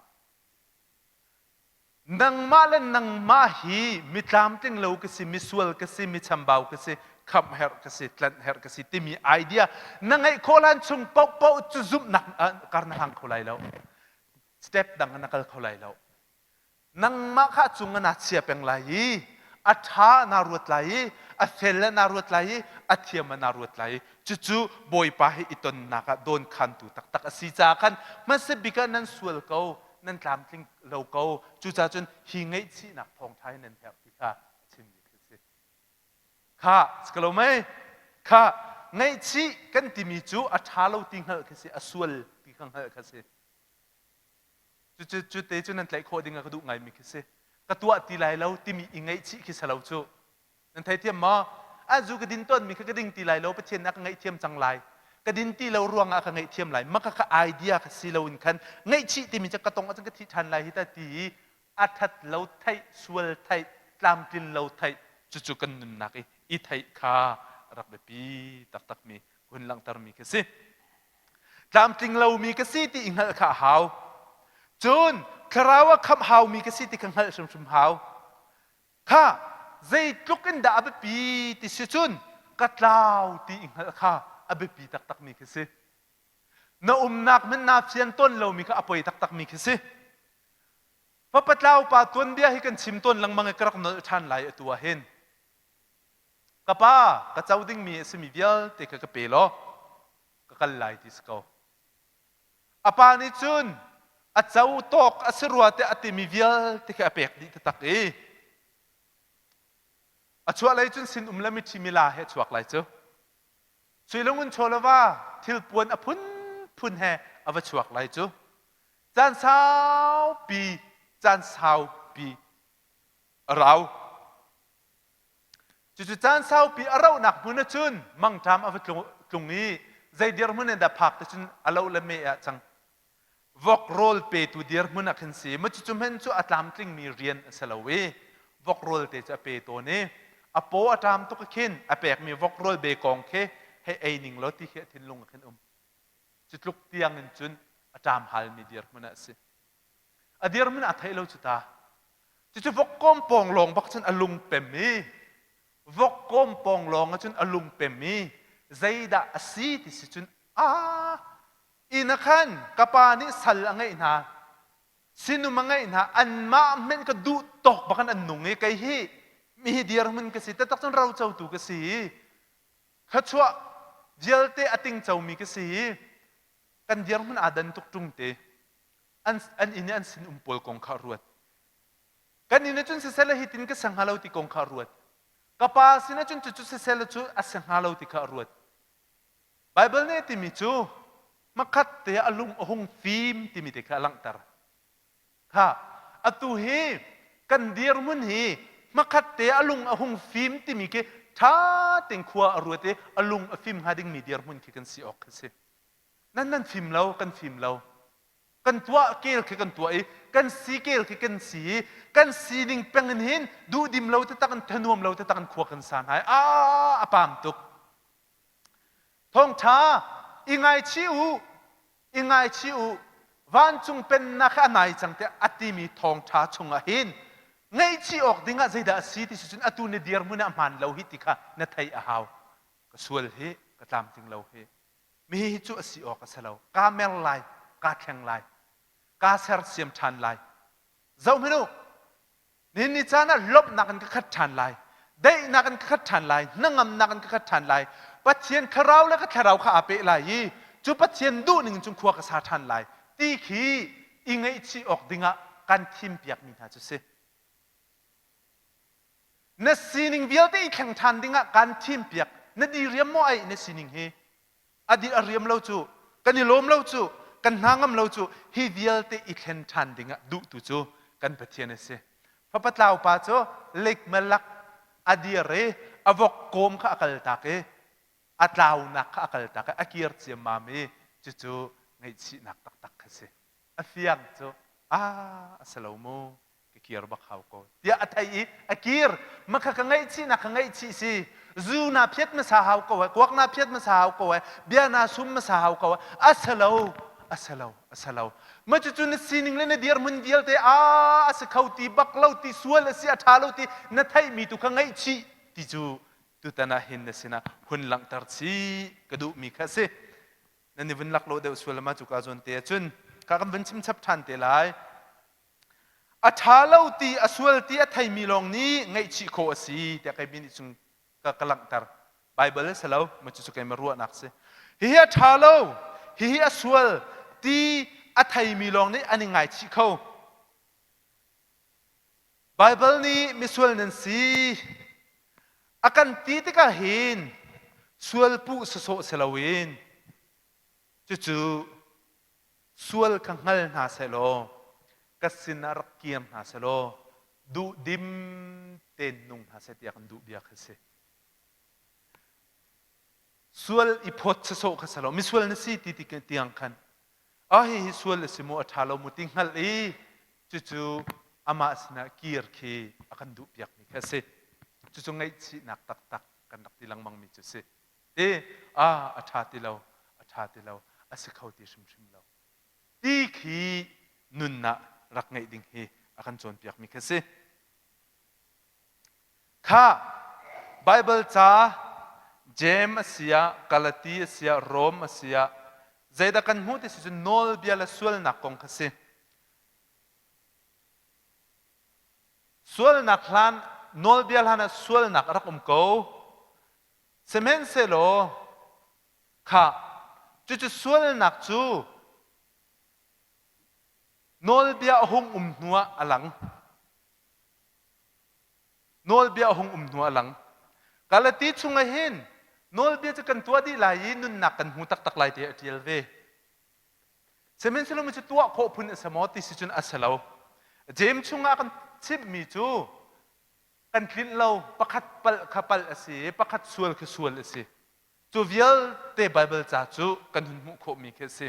Nangmah le nangmah hi mi tlamtling lo ka si, misual ka si, mi chambau ka si. Khamh herh ka si, tlanh herh ka si timi idea na ngeih khawh hlan chung paohpaoh cu zumhnak kar na hlang kho lai lo. Step dang na kal kho lai lo. Nangmah kha cung ah naa chia peng lai i a ṭha naa ruat lai i a fel ah naa ruat lai i a thiam ah naa ruat lai i cucu Bawipa he i tonnak ah dawnkhantu taktak a si caah khan hmasa bik ah nan sual ko, nan tlamtling lo ko. Cucaah cun hi ngaihchihnak thawngṭha hi nan herh ti kha a chimmi khi a si. Kha si lo mei? Kha ngaihchih kan timi cu a ṭha lo ti hngalh khi si, a sual ti kha hngalh kha si. Cucu cu te cu nan tlaih khawh ding ah ka duh ngaimi khi si. Ka tuah ti lai lo timi i ngaihchih khi si lo cu. Nan theithiam maw? A zu ka din tawnmi kha ka ding ti lai lo, Pathian nih a ka ngaihthiam cang lai. Ka din ti lo ruangah ka ngaihthiam lai. Maka ka idea kha si loin khan ngaihchih timi cu ka tong ahcun ka thi ṭhan lai hi ta ti i a ṭhat lo theih, sual theih, tlamtlin lo theih, cucu kan nunnak i i theih kha rak biapi taktakmi hun langhtermi khi si. Tlamtling lomi ka si ti i hngalh kha a hau. Cun thlarau a khamh haumi ka si ti kha hngalh hrimhrim hau. Kha zeitluk in dah a biapi ti si cun ka tlau ti i hngalh kha a biapi taktakmi khi si. Na umnak hmanh naa fian tawn lomi kha a poi taktakmi khi si. Fapa tlau pa tuanbia hi kan chim tawn lengmang i ka rak nolh ṭhan lai atu ah hin. Ka pa, ka co dingmi a simi vialte kha ka pe law ka kal lai ti si ko. A pa nih cun a co tawk a si rua tiah a timi vialte kha a pek dih taktak i a chuah lei cun sinum le miṭhi mila he a chuak lai cu. Suilungun chaw le va thilpuan a phunphun he a va chuak lai cu. Caan saupi, caan saupi a rau. Cucu caan saupi a rauhnak hmun ahcun mangṭam a va tlung i zei dirhmun in dah phak ti cun a lo le meh ah cang. Vok rawl petu dirhmun ah khin si. Ma cucu hmenh cu a tlamtlingmi rian a si lo i vok rawl te cu a pe tawn i a paw a ṭam tuk khin a pekmi vok rawl bekawng khi hei ei ning law ti khi a thinlung ah khin um. Cu tluk tiang in cun a ṭam halmi dirhmun ah a si. A dirhmun aa theih lo cu ta. Cucu vok pawng lawng bak cun a lung pem i vok kawm pawng lawng ah cun a lung pem i zeidah a si ti si cun a inn ah khan ka pa nih sal a ngeih hna sinum a ngeih hna anmah hmenh ka duh tawk bak in an nung i kei hi mi hi dirhmun ka si taktak cun rocotu ka si i thluachuah vialte a tingcomi ka si i kan dirhmun aa dan tuk ṭung te an an inn i an sinum pawl kong kha ruat. Kan inn ah cun siseh hitin ka si hnga lo ti kong kha ruat. Ka pa sinah cun cucu siseh cu a si hnga lo ti kha ruat. Baibal nih a timi cu hmakhat te a lung a hung fim timi te kha a langhter. Kha atu hi kan dirhmun hi hmakhat te a lung a hung fim timi khi ṭha tein khua a ruat i a lung a fim hnga dingmi dirhmun khi kan si awk khi si. Nan nan fim lo, kan fim lo. Kan tuah kel khi kan tuah i kan si kel khi kan si i kan sining peng in hin duhdim lo taktak in thanuam lo taktak in khua kan sa hna i a a pam tuk. Thawngṭha i ngaichih u, i ngaichih u, vancung pennak kha a nai cang tiah a timi thawngṭha chungah hin ngaihchih awk dingah zeidah a si ti si cun atu na dirhmun ah hmaan lo hi ti kha na theih a hau. Ka sual hi, ka tlamtling lo hi. Mi hi cu a si awk a si lo. Kaa mer lai, kaa thleng lai, kaa sersiam ṭhan lai. Zohhmanh u, nihin ni caan ah lawmhnak in ka khat ṭhan lai, daihnak in ka khat ṭhan lai, hnangamnak in ka khat ṭhan lai. Pathian thlarau le ka thlarau kha aa peh lai i cu Pathian duhning cun khua ka sa ṭhan lai ti khi i ngaihchih awk dingah kan thimpiakmi hna cu si. Na sining vialte i thleng ṭhan dingah kaan thimpiak. Na diriam maw ai na sining hi? A di a riam lo cu, kan i lawm lo cu, kan hna ngam lo cu, hi vialte i thlen ṭhan dingah duhtu cu kan Pathian a si. Fapa tlau pa cu lekmalak a dir i a vok kawm kha a kaltak i a tlaunak kha a kaltak i a kir ciammam i cucu ngaihchihnak taktak kha si. A fiang cu a a si lo mu ka kir bak hau ko tiah a thei i a kir makha ka ngaihchihnak ka ngaihchih si zu na phiat hmasa hau ko ai kuak na phiat hmasa hau ko ai bia na sum hmasa hau ko ai a si lo a si lo a si lo ma cucu na sining le na dirhmun vialte a a si kho ti bak lo ti sual a si a ṭha lo ti na theihmi tu kha ngaihchih ti cu. Tutan ah hin na sinah hun langhter chih ka duhmi kha a si. Nan i vun laklawh deuh sual ma cuka zawn te ahcun kha kan vun chim chap ṭhan te lai. A ṭha lo ti a sual ti a theimi lawng nih ngaihchih khawh a si tiah kei mi nih cun ka, ka langhter. Baibal a si lo, ma cucu keimah ruahnak si. Hihi a ṭha lo, hihi a sual ti a theimi lawng nih an i ngaichih kho. Baibal nih misual nan si a kan ti tikah hin sual puh sawsawh si loin cucu sual kha hngal hna sehlaw ka sinah rak kir hna sehlaw duhdim tein nung hna seh tiah kan duh bia kha si. Sual i phawt sawsawh kha si lo misual na si ti tiang khan a hihi sual a si mu a ṭha lo mu ti hngalh i cucu amah sinah kir khi a kan duhpiakmi kha a si. Cucu ngaihchihnak taktak kan rak ti lengmangmi cu a si. Ti a a ṭha ti lo, a ṭha ti lo, a si kho ti hrimhrim lo. Ti khi nunnak rak ngeih ding hi a kan cawnpiakmi kha a si. Kha Baibal ca Jeim a si ah, Galati a si ah, Rom a si ah, zeidah kan hmuh ti si cun nawlbia le sualnak kong kha si. Sualnak hlan, nawlbia hlan ah sualnak a rak um ko. Sihmanhsehlaw kha cucu sualnak cu nawlbia a hung um hnuah a lang. Nawlbia a hung um hnu a lang. Galati chungah hin nawlbia cu kan tuah dih lai i nunnak kan hmu taktak lai ti a ṭial ve. Sihmanhsehlaw mi cu tuah khawh phun a si maw ti si cun a si lo. Jeim chungah kan chimhmi cu kan tlinh lo pakhat palh kha palh a si i pakhat sual kha sual a si. Cu vialte Baibal ca cu kan hun hmuh khawhmi khi a si.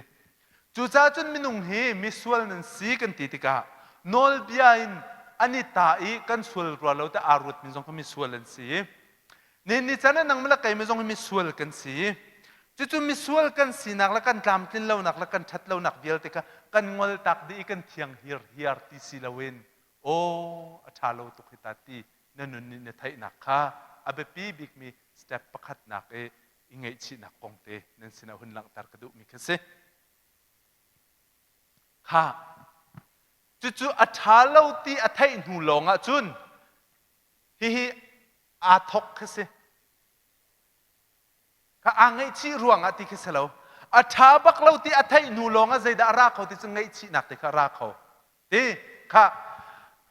Cucaah cun minung hi misual nan si kan ti tikah nawlbia in an i ta i kan sual rua lo te aa ruatmi zong kha misual an si. Nihin ni caan ah nangmah le keimah zong hi misual kan si. Cucu misual kan sinak le kan tlamtlin lonak le kan ṭhat lonak vialte kha kan ngoltak dih i kan thiang hirhiar ti si loin aw a ṭha lo tuk hi ta ti na nun nih na theihnak kha a biapi bikmi step pakhatnak i i ngaihchihnak kong te nan sinah hun langhter ka duhmi kha si. Kha cucu a ṭha lo ti a theih hnu lawng ah cun hihi aa thok kha si. Kha aa ngaihchih ruangah ti khi si lo. A ṭha bak lo ti a theih hnu lawng ah zeidah a ra kho ti cu ngaihchihnak te kha a ra kho. Ti kha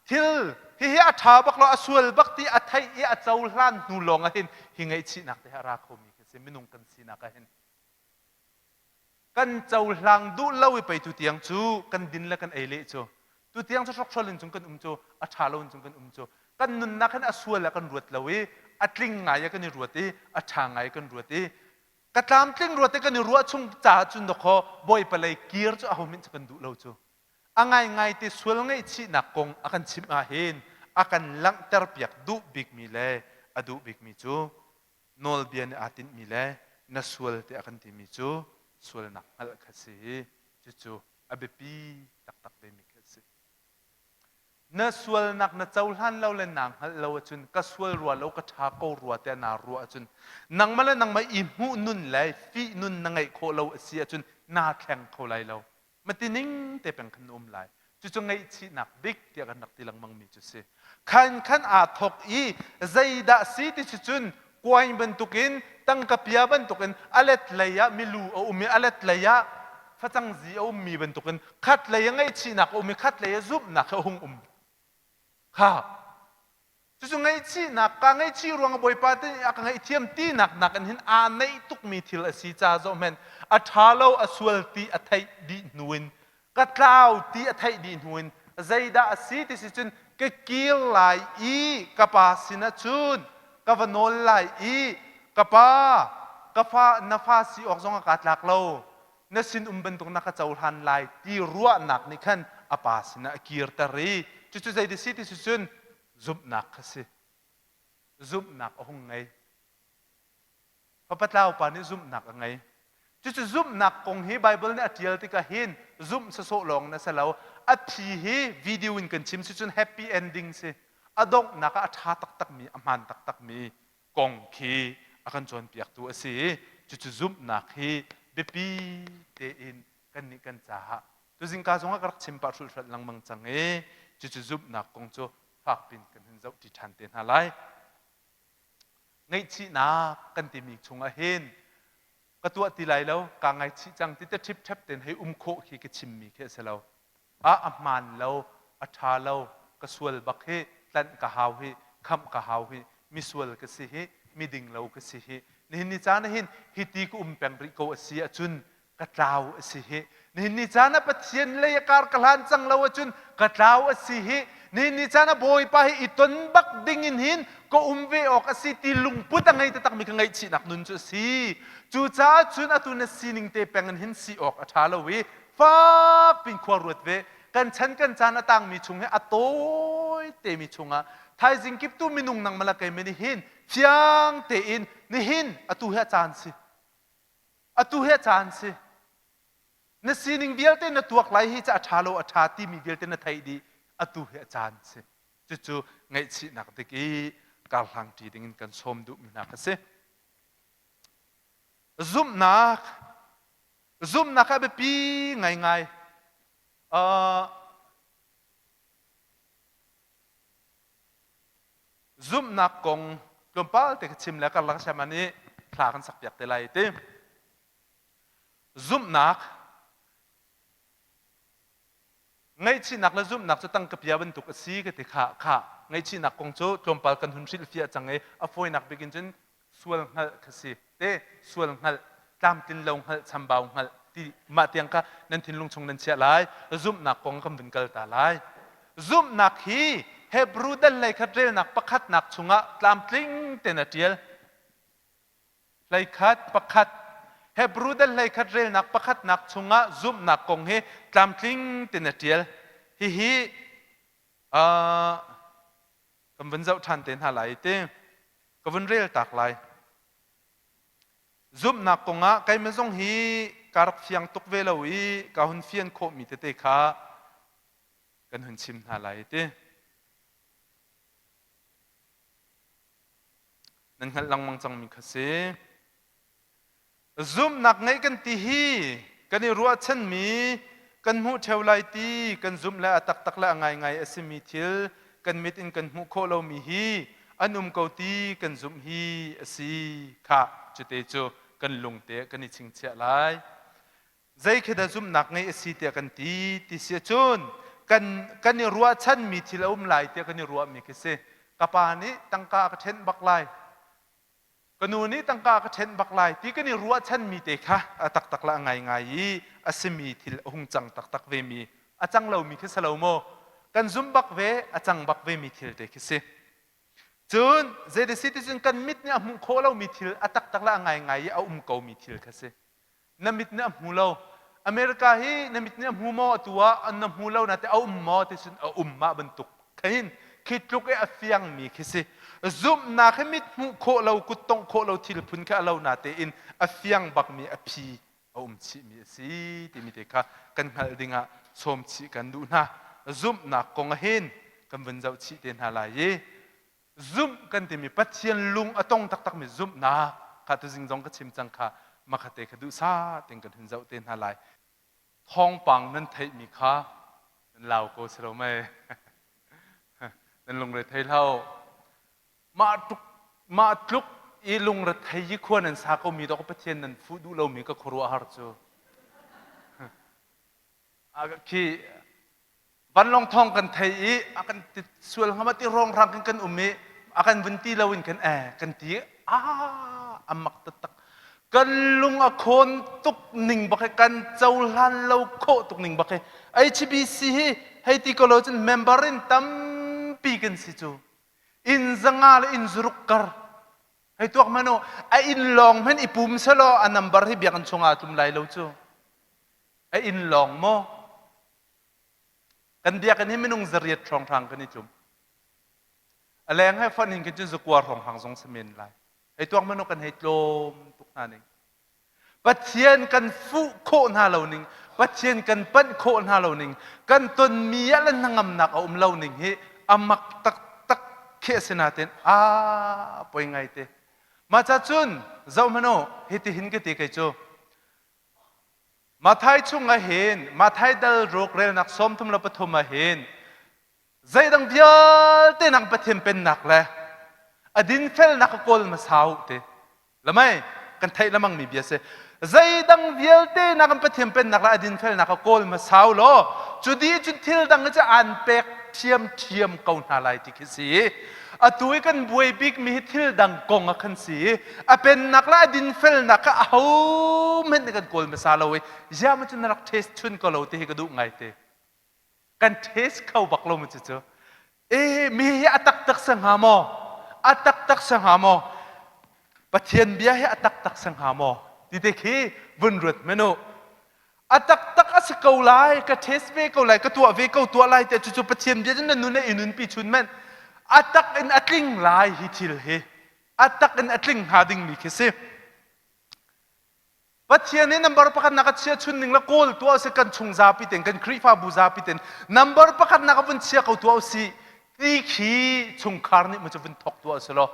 thil hihi a ṭha bak lo a sual bak ti a theih i a cohlan hnu lawng ah hin hi ngaihchihnak te hi a ra khomi khi si minung kan sinak ah hin. Kan cohlang duh lo i pei tutiang cu kan din le kan ei leh cu tutiang cu hrokhrol in cun kan um cu a ṭha lo in cun kan um cu kan nunnak hin a sual ah kan ruat lo i a tling ngai ah kan i ruat i a ṭha ngai kan ruat i ka tlamtling ruat i kan i ruah chung caah cun dawkaw bawipa lei kir cu aho hmanh cu kan duh lo cu a ngaingai te sual ngaihchihnak kong a kan chimh ah hin a kan langhter piak duh bikmi le a duh bikmi cu nawlbia nih aa tinhmi le na sual tiah a kan timi cu sualnak hngalh kha si i cucu a biapi taktak vemi khi a si. Na sualnak na cohlan lo le naa hngalh lo ahcun ka sual rua lo ka ṭha ko rua tiah naa ruah ahcun nangmah le nangmah i hmuh nun le fih nun na ngeih khawh lo a si ahcun naa thleng kho lai lo. Mati ning te peng khan na um lai. Cucu ngaihchihnak bik tiah kan rak ti lengmang mi cu si. Khan khan aa thok i zeidah si ti si cun kuain bantukin tangka pia bantukin a let lei ah milu a um i a let lei ah facang zi a ummi bantukin khat lei ah ngaihchihnak a um i khat lei ah zumhnak a hung um. Kha Cucu ngaihchihnak ka ngaihchih ruang Bawipa te nih a ka ngaihthiam tinak nakin hin aa neih tukmi thil a si ca zoh hmenh a ṭha lo a sual ti a theih dih hnu in ka tlau ti a theih dih hnu in zeidah a si ti si cun ka kir lai i ka pa sinah cun ka va nawl lai i ka pa ka fa na fa si awk zong ah kaa tlak lo na sin um bantuk na ka cohlan lai ti ruahnak nih khan a pa sinah a kirter i cucu zei si ti si cun zumhnak kha si. Zumhnak a hung ngei. Fapa tlau pa nih zumhnak a ngei. Cucu zumhnak kong hi Bible nih a ṭial tikah hin zumh sawsawh lawng na si lo. A phi hi video in kan chim si cun happy ending si. A donghnak ah a ṭha taktakmi, a hmaan taktakmi. kong khi a kan cawnpiaktu a si i cucu zumhnak hi biapi tein kannih kan caah tuzingka zongah ka rak chim pah hrulhhralh lengmang cang i cucu zumhnak kong cu fakpin kan hun zohṭi ṭhan te hna lai. Ngaihchihnak kan timi chungah hin ka tuah ti lai lo, kaa ngaichih cang ti te ṭhipṭhep tein hei um khawh khi ka chimmi khi a si lo. Ah a hmaan lo, a ṭha lo, ka sual bak hi, tlanh ka hau hi, khamh ka hau hi, misual ka si hi, miding lo ka si hi. Nihin ni caan ah hin hiti ka um peng rih ko a si ahcun ka tlau a si hi. Nihin ni caan ah Pathian lei a kar ka hlan cang lo ahcun ka tlau a si hi. Nihin ni caan ah Bawipa hi i ton bak ding in hin ka um ve awk a si ti lungput a ngei taktakmi ka ngaihchihnak nun cu a si. Cucaah cun atu na sining te peng in hin si awk a ṭha lo i fak pin khua ruat ve. Kan chan kan caan a tangmi chung hi a tawi temi chungah thaizing kip tu minung nang mala kei meni hin fiang tein nihin atu hi a caan si. Atu hi a caan si. Na sining vialte na tuak lai hi ca a ṭha lo a ṭha timi vialte na theih dih. Atu hi a caan si. Cucu ngaihchihnak dik i karhlang ṭi dingin kan sawm duhmi hna kha si. Zumhnak zumhnak a biapi ngaingai. Uh, Zumhnak kong tlawmpal te ka chim le karlak siaman i thla kan sakpiak te lai ti. Zumhnak ngaihchihnak le zumhnak cu tangka pia bantuk a si ka ti kha kha ngaihchihnak kong cu tlawmpal kan hun hrilhfiah cang i a fawinak bik in cun sual hngalh kha si te sual hngalh tlamtlin lo hngalh chambau hngalh ti mah tiang kha nan thinlung chung nan chiah lai zumhnak kong kan vun kal ta lai zumhnak hi Hebrew dal lei khat relnak pakhatnak chungah tlamtling ten a tial hleikhat pakhat Hebrew dal hleikhat relnak pakhatnak chungah zumhnak kong hi tlamtling ten a tial hihi uh, kan vun zoh ṭhan te hna lai ti ka vun rel tak lai zumhnak kongah keimah zong hi ka rak fiang tuk ve lo i ka hun fian khawhmi tete kha kan hun chim hna lai ti nan hngalh lengmang cangmi kha si Zumhnak ngeih kan ti hi kan i ruahchanmi kan hmuh ṭheo lai ti kan zumh le a taktak le a ngaingai a simi thil kan mit in kan hmuh khawh lomi hi an um ko ti kan zumh hi a si khah cute cu kan lungte kan i chingchiah lai. Zei khi dah zumhnak ngeih a si tiah kan ti ti si ahcun kan kan i ruahchanmi thil a um lai tiah kan i ruahmi khi si. Ka pa nih tangka a ka ṭhenh bak lai. Ka nu nih tangka ka ṭhenh bak lai ti kan i ruahchanmi te kha a taktak le a ngaingai i a simi thil a hung cang taktak vemi a cang lomi khi si lo maw kan zumh bak ve a cang bak vemi thil te khi si cun zei ti cun kan mit nih a hmuh khawh lomi thil a taktak le a ngaingai i a um komi thil kha si Na mit nih a hmu lo. America hi na mit nih a hmu maw atu ah na hmu lo na te a um maw ti cun a um mah bantuk khin khi tluk i a fiangmi khi si. Zumhnak hi mit hmuh khawh lo kut tongh khawh lo thil phun khi a lo na tein a fiang bakmi a phi a um chihmi a si timi te kha kan hngalh dingah sawm chih kan duh hna. Zumhnak kong ah hin kan vun zoh chih te hna lai i Zumh kan timi Pathian lung a tong taktakmi zumhnak kha tuzing zong ka chim cang kha makhate kha duhsah tein kan hun zoh te hna lai. Thawngpang nan theihmi kha nan lau ko si lo mei? nan lungre thei hlah Mah tluk mah tluk i lungre thei i khua nan sa komi dawk Pathian nan fuh duh lomi ka khuaruahhar cu. Khi vanlawng thawng kan thei i a kan ti sual hnga ma ti rongrang kan kan um i a kan vun ti lo in kan eh kan ti a a mak taktak kan lung a khawn tuk ning bak hi kan cohlan lo khawh tuk ning bak hi HBC hi hei ti ko lo cun member in tampi kan si cu inn zanga le inn zuruk kar hei tuak hmanh u a inn lawng hmanh i pum selaw a number hi biakinn chungah a tlum lai lo cu a inn lawng maw Kan biakinn hi minung zariat hrawnghrang kan i tlum. A leng he fonh hin khin cun zakua hrawnghrang zong si men lai. Hei tuak manu kan hei tlawm tuk hna ning. Pathian kan fuh khawh hna lo ning, Pathian kan panh khawh hna lo ning, kan tonmi ah le hnangamnak a um lo ning hi a mak taktak khi a si nain a poi ngai te. Mah ca cun zoh hmanh u, hitihin ka ti kei cu. Matthai chung ah hin Matthai dal ruk relnak 33 ah hin zeidang vialte nang Pathian pennak le a dinfelnak ka kawl hmasa u ti. Lamai kan theih lamang mi bia si. Zeidang vialte na kan Pathian pennak le a dinfelnak ka kawl hmasa u law cu di cu thil dang cu aan pek ṭhiamṭhiam ko hna lai ti khi si. Atu i kan buai bik mi hi thil dang kong ah khan si. A pennak le a dinfelnak kha ahohmanh nih kan kawl hmasa lo i ziah maw cu na rak taste chun ko lo ti hi ka duh ngai te. Kan taste kho bak lo mu cucu. E mi hi a taktak si hnga maw? A taktak si hnga maw? Pathian bia hi a taktak si hnga maw? Ti te khi vun ruat men u. A taktak a si ko lai, ka test ve ko lai, ka tuah ve ko tuah lai te cucu Pathian bia cu na nun i nunpi chun men. A tak in a tling lai hi thil hi. A tak in a tling hnga dingmi khi si. Pathian nih number pakhat nak a chia chun ning la kawl tuah usih kan chung zapi ten kan Khrihfabu zapi ten number pakhat nak a vun chia ko tuah usih ti khi chungkhar nih mu cu vun thok tuah usih law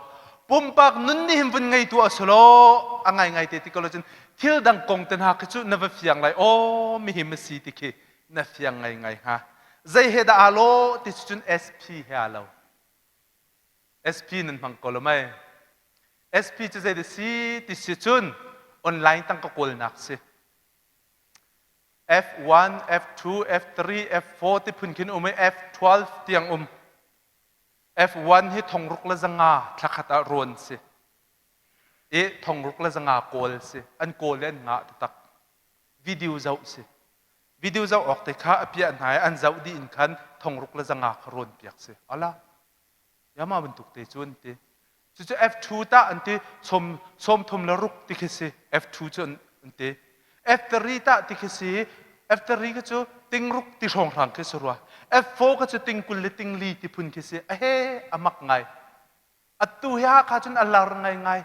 pumpak nun nih hin vun ngei tuah usih law a ngai ngai te ti ko lo cun thil dang kong te hna khi cu na va fiang lai aw mi hi ma si ti khi na fiang ngai ngai hnga zei he dah aa lawh ti cu cun SP he aa lo SP nan hmang ko lo mei? SP cu zei si ti si cun online tangka kawlnak si. F1, F2, F3, F4 ti phun khin um i F12 tiang um. F1 hi thongruk le zanga thlakhat ah rawn si. I thongruk le zanga kawl si. An kawl le an ngah taktak. Video zoh si. Video zoh awk te kha a piah hna i an zoh dih in khan thongruk le zanga kha rawn piak si. Ala. Yama bantuk te cu an ti. Cucu F2 tah an ti sawm sawm thum le ruk ti khi si F2 cu an, an ti. F3 tah ti khi si F3 khi cu tingruk ti hrawnghrang khi si rua. F4 khi cu tingkul le tingli ti phun khi si. A he a mak ngai. Atu hi Hakha cun a lar ngaingai.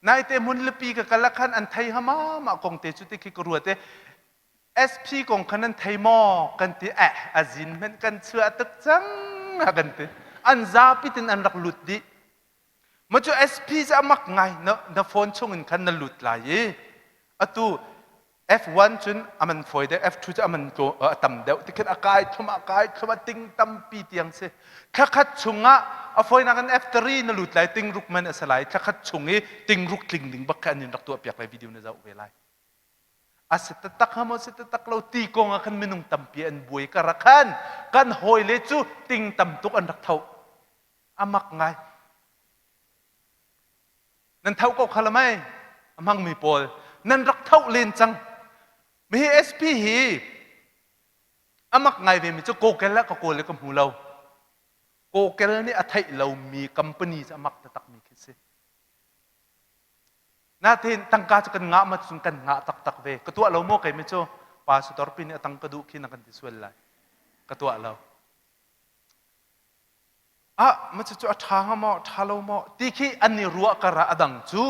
Naite hmunlipi ka kal ah khan an thei hama mah kong te cu ti khi ka ruat i SP kong kha nan thei maw kan ti eh a zin hmanh kan chuah tuk cang a kan ti an zapi tin an rak lut dih ma cu SP cu a mak ngai na, na phone chung in khan na lut lai i atu F1 cun a man fawi deuh F2 cu a man a tam deuh tikhin a kai thlum a kai thlum a ting tampi tiang si thlakhat chungah a fawinak in F3 na lut lai ting ruk man a si lai thlakhat chung i ting ruk tling ding bak kha an in rak tuah piak lai video na zoh ve lai A si taktak hnga maw si taktak lo ti kong ah khan minung tampi an buai ka rak khan kan hawile cu ting tam tuk an rak tho. A mak ngai. Nan tho ko kha lamai a hmangmi pawl nan rak tho len cang. Mihi SP hi a mak ngai ve mi cu Google ah ka kawl le ka hmu lo. Google nih a theih lomi company cu a mak taktak mi khi si. Natin tangka cu kan ngah ma cun kan ngah taktak ve. Ka tuah lo maw keimi cu pastor pi nih a tang ka duh khi na kan ti sual lai. Ka tuah lo. Ah, ma cu a ṭha hnga maw, ṭha lo maw ti khi an i ruah kar ah a dang cu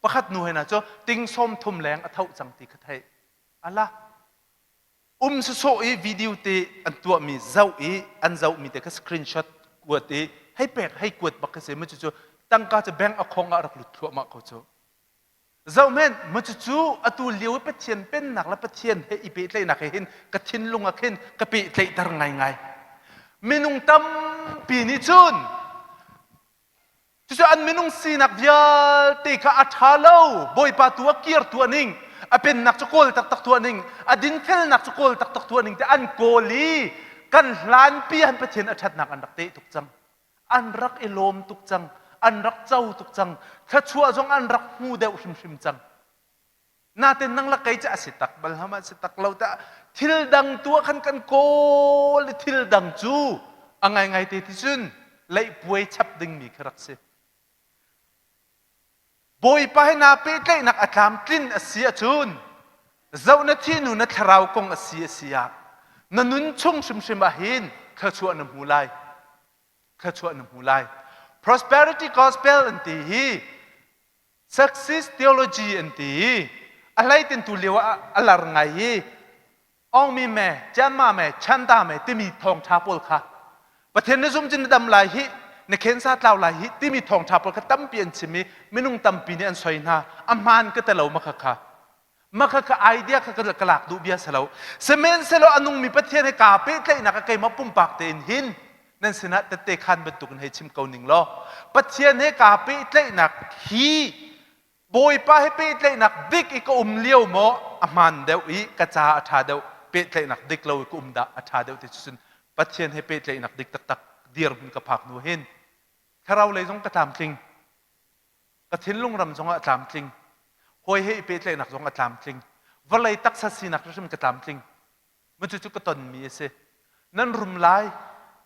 pakhat nu he na cu ting sawm thum leng a tho cang ti kha theih. Ala, um sawsawh i video te an tuahmi zoh i an zohmi te kha screenshot kuat i hei pek hei kuat bak khi si mu cucu tangka cu bank a khong ah rak lut thluahmah ko cu zohmen mu cucu atu lio i Pathian pennak le Pathian he i pehtlaihnak he hin ka thinlung ah khin ka pehtlaihter ngaingai minung tampi nih cun Cucu an minung sinak vialte kha a ṭha lo. Bawipa tu a kir tuah ning, a pennak cu kawl taktak tuah ning, a dinfelnak cu kawl taktak tuah ning te an kawl i kan hlanpi han Pathian a ṭhatnak an rak teh tuk cang. An rak i lawm tuk cang. An rak co tuk cang. Thluachuah zong an rak hmu deuh hrimhrim cang. Natin nang la kei cu a si tak bal hama si tak lo ta thil dang tu ah khan kan kawl i thil dang cu a ngaingai te ti cun leihpuai chap dingmi kha rak si. Bawipa he naa pehtlaihnak a tlamtlin a si ahcun zoh na thinu na thlarau kong a si a si ah na nun chung hrimhrim ah hin thluachuah na hmu lai. Thluachuah na hmu lai. Prosperity gospel an ti hi Success theology an ti i a hleitin tu lio ah a lar ngai i Ongmi me, Cianma me, Chanda me timi thawngṭha pawl kha Pathian na zum cun na dam lai hi. Na khensa tlau lai hi timi thawngṭha pawl kha tampi an chim i minung tampi nih an soi hna. A hmaan ka te lo ma kha kha. Ma kha kha idea kha ka lak duh bia si lo. Sihmanhsehlaw a nungmi Pathian he kaa pehtlaihnak ah keimah pumpak tein hin nan sinah tette khan bantukin hei chim ko ning law Pathian he kaa pehtlaihnak hi Bawipa he pehtlaihnak dik i ka um lio maw a hmaan deuh i ka ca a ṭha deuh pehtlaihnak dik lo i ka um dah a ṭha deuh ti cun Pathian he pehtlaihnak dik taktak dirhmun ka phak hnu hin thlarau lei zong ka tlamtling ka thinlung ram zong ah a tlamtling hawi he i pehtlaihnak zong a tlamtling vawlei taksa sinak hrim ka tlamtling Maw cucu ka tonmi a si. Nan rum lai,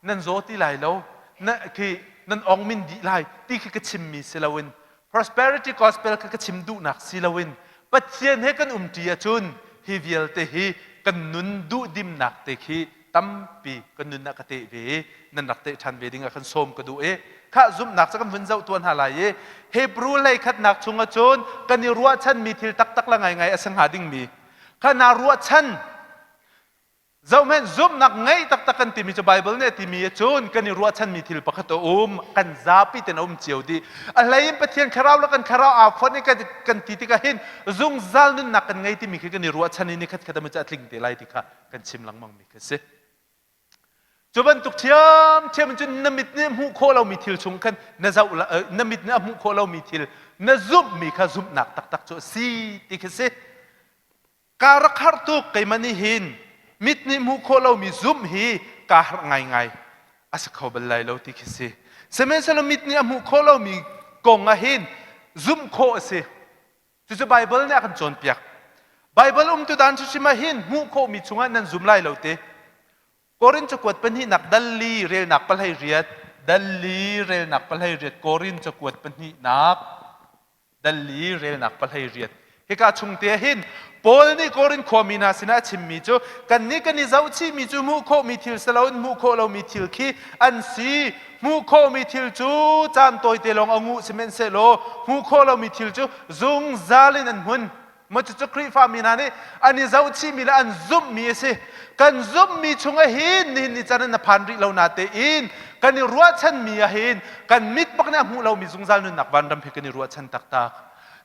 nan zaw ti lai lo, na, khi nan ong min dih lai ti khi ka chimmi si loin prosperity gospel kha ka chim duhnak si loin Pathian he kan umṭi ahcun hi vialte hi kan nun duhdimnak te khi tampi kan nun ah ka teh ve i nan rak teh ṭhan ve ding ah khan sawm ka duh i khah zumhnak cu kan vun zoh tuan hna lai i Hebrew hlei khatnak chung ahcun kan i ruahchanmi thil taktak la ngaingai a si hnga dingmi kha naa ruahchan zohhmanh zumhnak ngei taktak kan timi cu Bible nih a timi cun kan i ruahchanmi thil pakhat a um kan zapi ten a um cio dih a hlei in Pathian thlarau le kan thlarau aa fonh i kan, kan ti tikah hin zungzal nunnak kan ngei timi khi kan i ruahchan i ni khat khat a tling te lai ti kha kan chim lengmang mi kha si Cu bantuk ṭhiamṭhiam in cun na mit nih hmuh khawh lomi thil chung khan na zoh na mit nih a hmuh khawh lomi thil na zumhmi kha zumhnak taktak cu a si ti khi si. Kaa rak harh tuk keimah nih hin mit nih hmuh khawh lomi zumh hi kaa harh ngaingai a si kho bal lai lo ti khi si. Sihmanhsehlaw mit nih a hmuh khawh lomi kong ah hin zumh khawh a si. Cucu Baibal nih a kan cawnpiak. Baibal umtu dan hrimhrim ah hin hmuh khawhmi chungah nan zum lai lo te. Korin cakuat pahnihnak dal li relnak pahlei riat, dal li relnak pahlei riat, Korin cakuat pahnihnak dal li relnak pahlei riat. Hika chung te hin Paul nih Korin khuami hna sinah a chimmi cu kannih kan i zohchihmi cu hmuh khawhmi thil si loin hmuh khawh lomi thil khi an si. Hmuh khawhmi thil cu caan tawite lawng a nguh sihmanhsehlaw hmuh khawh lomi thil cu zungzal in an hmun. Maw cucu Khrihfa mi hna nih an i zohchihmi le an zumhmi a si. Kan zumhmi chungah hin nihin ni can in na phan rih lo na tein kan i ruahchanmi ah hin kan mit bak nih a hmuh lomi zungzal nunnak vanram hi kan i ruahchan taktak.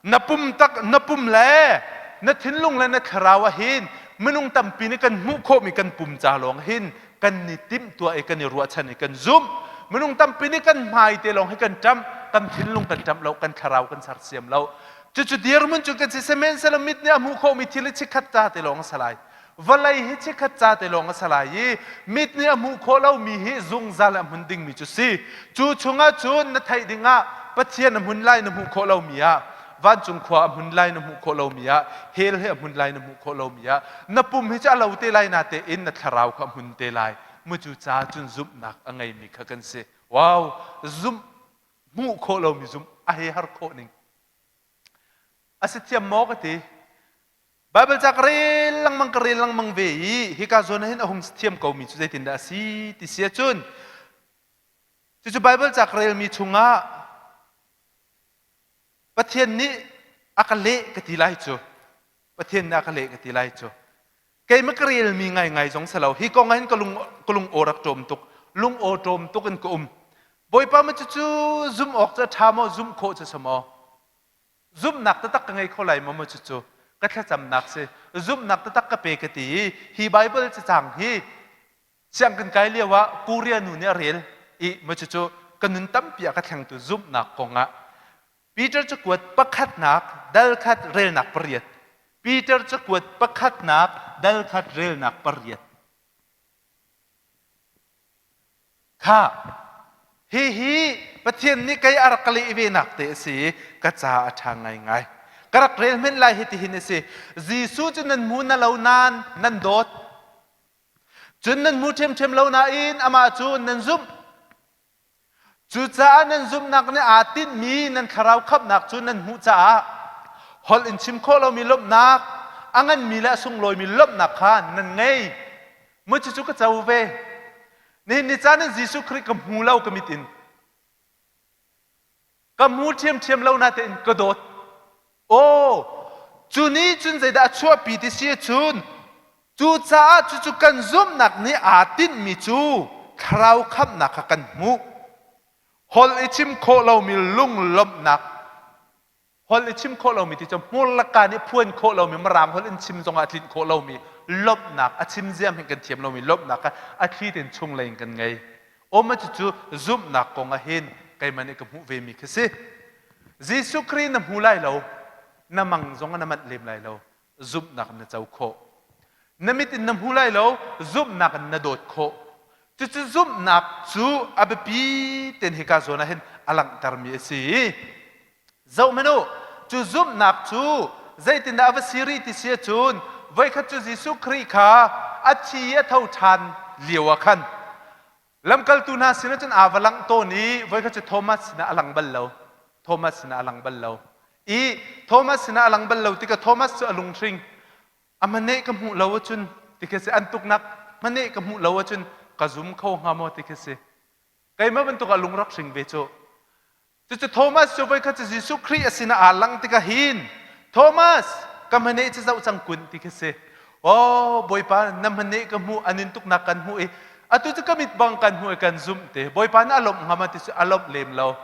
Na pum tak na pum le na thinlung le na thlarau ah hin minung tampi nih kan hmuh khawhmi kan pum ca lawng hin kan ni timhtuah i kan i ruahchan i kan zumh minung tampi nih kan hmai te lawng hi kan ṭamh kan thinlung kan ṭamh lo kan thlarau kan sersiam lo cucu dirhmun cu kan si sihmanhsehlaw mit nih a hmuh khawhmi thil hi chikkhat ca te lawng a si lai vawlei hi chikkhat ca te lawng a si lai i mit nih a hmuh khawh lomi hi zungzal a hmun dingmi cu si cu chungah cun na theih dingah Pathian a hmun lai na hmuh khawh lomi ah vancung khua a hmun lai na hmuh khawh lomi ah hell he a hmun lai na hmuh khawh lomi ah na pum hi cu a lo te lai na te in na thlarau kha a hmun te lai mu cu ca cun zumhnak a ngeimi kha kan si wow zumh hmuh khawh lomi zumh a he har khawh ning a si thiam maw ka ti Bible ca ka rel lengmang ka rel lengmang ve i hika zawn ah hin a hung thiam ko mi cu zeitindah a si ti si ahcun cucu Bible ca ka relmi chungah Pathian nih a ka leh ka ti lai cu. Pathian nih a ka leh ka ti lai cu. Keimah ka relmi ngaingai zong si lo. Hi kong ah hin ka lung ka lung aw rak ṭawm tuk. Lung aw ṭawm tuk in ka um. Bawipa ma cucu zumh awk cu a ṭha maw, zumh khawh cu si maw? Zumhnak taktak ka ngei kho lai maw maw cucu? Ka thlacamnak si. Zumhnak taktak ka pe ka ti i hi Bible cacang hi Siang kan kai lio ah Korea nu nih a rel i maw cucu ka nun tampi a ka thlengtu zumhnak kong ah Peter cakuat pakhatnak dal khat relnak pariat Peter cakuat pakhatnak dal khat relnak pariat kha hihi Pathian nih kei a rak ka leh ve nak te a si i ka ca a ṭha ngaingai ka rak rel hmenh lai hi tihin a si Jesuh cu nan hmu na lo nain nan dawt Cun nan hmu ṭhiamṭhiam lo nain amah cu nan zumh. Cucaah nan zumhnak nih aa tinhmi nan thlarau khamhnak cu nan hmuh caah holh in chim khawh lomi lawmhnak, a nganmi le a sunglawimi lawmhnak kha nan ngei. Mu cucu ka co ve. Nihin ni caan in Jesuh Khrih ka hmu lo ka mit in. Ka hmu ṭhiamṭhiam lo natein ka dawt. Aw, cu nih cun zeidah a chuahpi ti si ahcun cucaah cucu kan zumhnak nih aa tinhmi cu thlarau khamhnak kha kan hmuh. Holh i chim khawh lomi lunglawmhnak holh i chim khawh lomi ti cu hmur le ka nih phuan khawh lomi mirang holh in chim zongah tlinh khawh lomi lawmhnak a chim ziam hin kan thiam lomi lawmhnak kha a thli tein chunglei in kan ngei. Awm cucu zumhnak kong ah hin keimah nih ka hmuh vemi khi si. Jesuh Khrih na hmu lai lo, na mang zong na manh lem lai lo, zumhnak in na co khawh. Na mit in na hmu lai lo, zumhnak in na dawt khawh. Cucu zumhnak cu a biapi ten hika zawn ah hin a langhtermi a si. Zohhmanh u, cu zumhnak cu zeitindah a va si rih ti si ahcun voikhat cu Jesuh Khrih kha a thi i a tho ṭhan lio ah khan lamkaltu hna sinah cun aa va langh tawn i voikhat cu Thomas sinah a lang bal lo. Thomas sinah a lang bal lo. I Thomas sinah a lang bal lo tikah Thomas cu a lunghring. A hmaneh ka hmuh lo ahcun ti khi si an tuknak hmaneh ka hmuh lo ahcun ka zum kho hnga maw ti khi si. Keimah bantuk ah lung rak hring ve cu. Cucu Thomas cu voikhat cu Jesuh Khrih a sinah aa langh tikah hin Thomas ka hmaneh cu zoh cang kun ti khi si. Oh Bawipa na hmaneh ka hmuh an in tuknak kan hmuh i atu cu ka mit bang kan hmuh i kan zumh te. Bawipa na a lawmh hnga ma ti cu a lawmh lem lo.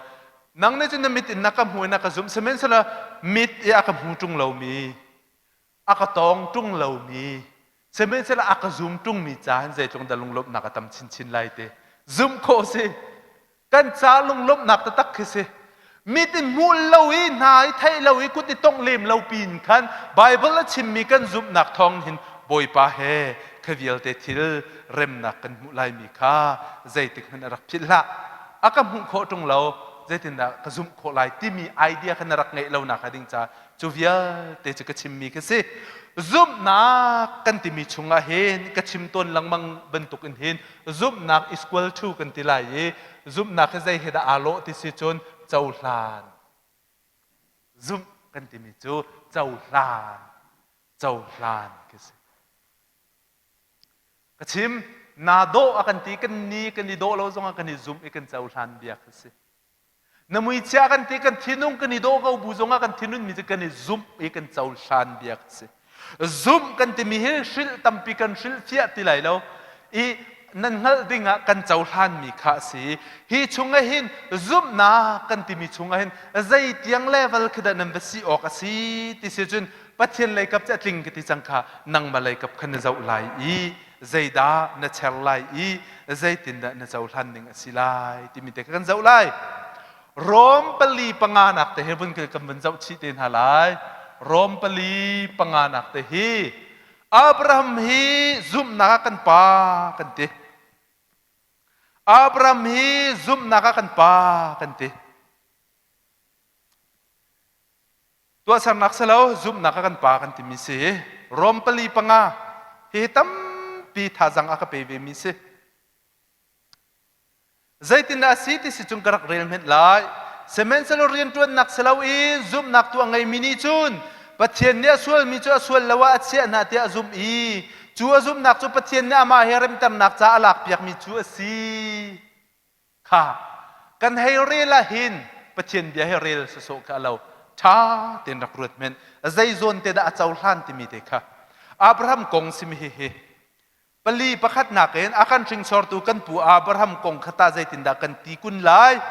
Nang nih cun na mit in na ka hmuh i na ka zumh sihmanhsehlaw mit i a ka hmu ṭung lomi a ka tawng ṭung lomi sihmanhsehlaw a ka zum ṭungmi ca hin zeitluk dah lunglawmhnak a tam chinchin lai te zumh khawh si kan ca lunglawmhnak taktak khi si mit in hmuh lo i hna i theih lo i kut i tongh lem lo pin khan Bible a chimmi kan zumhnak thawng hin Bawipa he kha vialte thil remnak kan hmuh laimi kha zeitik hmanh a rak philh hlah a ka hmuh khawh ṭung lo zeitindah ka zumh khawh lai timi idea kha na rak ngeih lo nak ding ca Cu vialte cu ka chimmi ka si. Zumhnak kan timi chungah hin ka chim tawn lengmang bantuk in hin zumhnak is equal to kan ti lai i zumhnak hi zei he dah aa lawh ti si cun cohlan. Zumh kan timi cu cohlan, cohlan khi si. Ka chim, naa dawh a kan ti, kan ni kan i dawh lo zongah kan i zumh i kan cohlan bia khi si. Na muichia kan ti kan thinung kan i dawh ko bu zongah kan thinun mi cu kan i zumh i kan cohlan bia a si. Zumh kan timi hi hrilh tampi kan hrilh fiah ti lai lo i nan hngalh ding ah kan cohlan mi kha a si. Hi chungah hin zumhnak kan timi chungah hin zei tiang level khi dah nan va si awk a si ti si cun Pathian lei kap cu a tling ka ti cang kha nangmah lei kap kha na zoh lai i zeidah na cher lai i zeitindah na cohlan ning a si lai timi te kha kan zoh lai. Rom pali panganak te hi vun kan vun zoh chih te hna lai. Rom pali panganak te hi Abraham hi zumhnak ah kan pa kan ti. Abraham hi zumhnak ah kan pa kan ti. Tuahsernak si lo, zumhnak a kan pa kan timi si. Rom pali panga hihi tampi thazang a ka pe ve mi si. Zeitindah a si ti si cung ka rak rel hmenh lai. Sihmanhsehlaw rianṭuannak si loin zumhnak tu a ngeimi nih cun Pathian nih a sualmi cu a sual lo ah a chiah hna tiah a zumh i cu a zumhnak cu Pathian nih amah he remternak ca a lakpiakmi cu a si. Kha kan hei rel ah hin Pathian bia hi rel sawsawh kha a lo. Ṭha tein rak ruat men. Zei zawn te dah a cohlan timi te kha. Abraham kong simi hihi pali pakhatnak in a kan hringsortu kan pu Abraham kong kha tah zeitindah kan ti kun lai?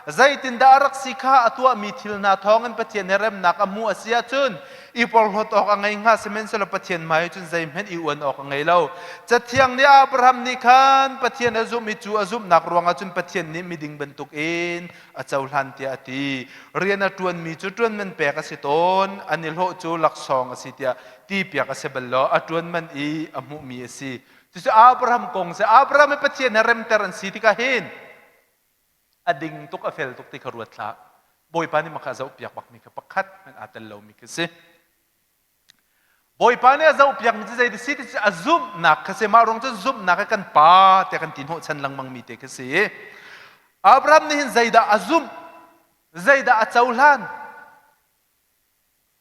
Zeitindah a rak si kha a tuahmi thil hna thawngin Pathian he remnak a hmuh a si ahcun i porhlawt awk a ngei hnga sihmanhsehlaw Pathian hmai cun zeihmanh i uan awk a ngei lo. Cathiang nih Abraham nih khan Pathian a zumh i cu a zumhnak ruangah cun Pathian nih miding bantukin a cohlan tiah a ti. Rian a ṭuanmi cu ṭuan man pek a si tawn, an i hlawh cu laksawng a si tiah tipiak a si bal lo, a ṭuan man i a hmuhmi a si. Cucu Abraham kong si. Abraham i Pathian he remter an si tikah hin a ding tuk a fel tuk ti kha ruat hlah. Bawipa nih mah kha a zohpiak bakmi kha pakhat hmanh aa tel lomi khi si. Bawipa nih a zohpiakmi cu zei si ti cu a zumhnak kha si. Mah ruang cu zumhnak hi kan pa tiah kan ti hnawhchan lengmangmi te khi si. Abraham nih hin zeidah a zumh? Zeidah a cohlan?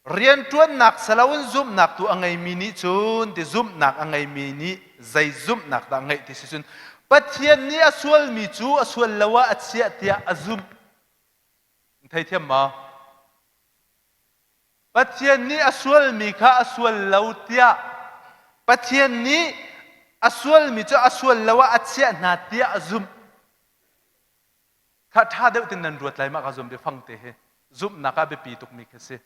Rianṭuannak saloin zumhnak tu a ngeimi nih cun ti zumhnak a ngeimi nih zei zumhnak dah a ngeih ti si cun Pathian nih a sualmi cu a sual lo ah a chiah tiah a zumh. Theithiam maw? Pathian nih a sualmi kha a sual lo tiah Pathian nih a sualmi cu a sual lo ah a chiah hna tiah a zumh. Kha ṭha deuh tin nan ruat lai mah ka zuam biafang te hi zumhnak ah biapi tukmi khi si.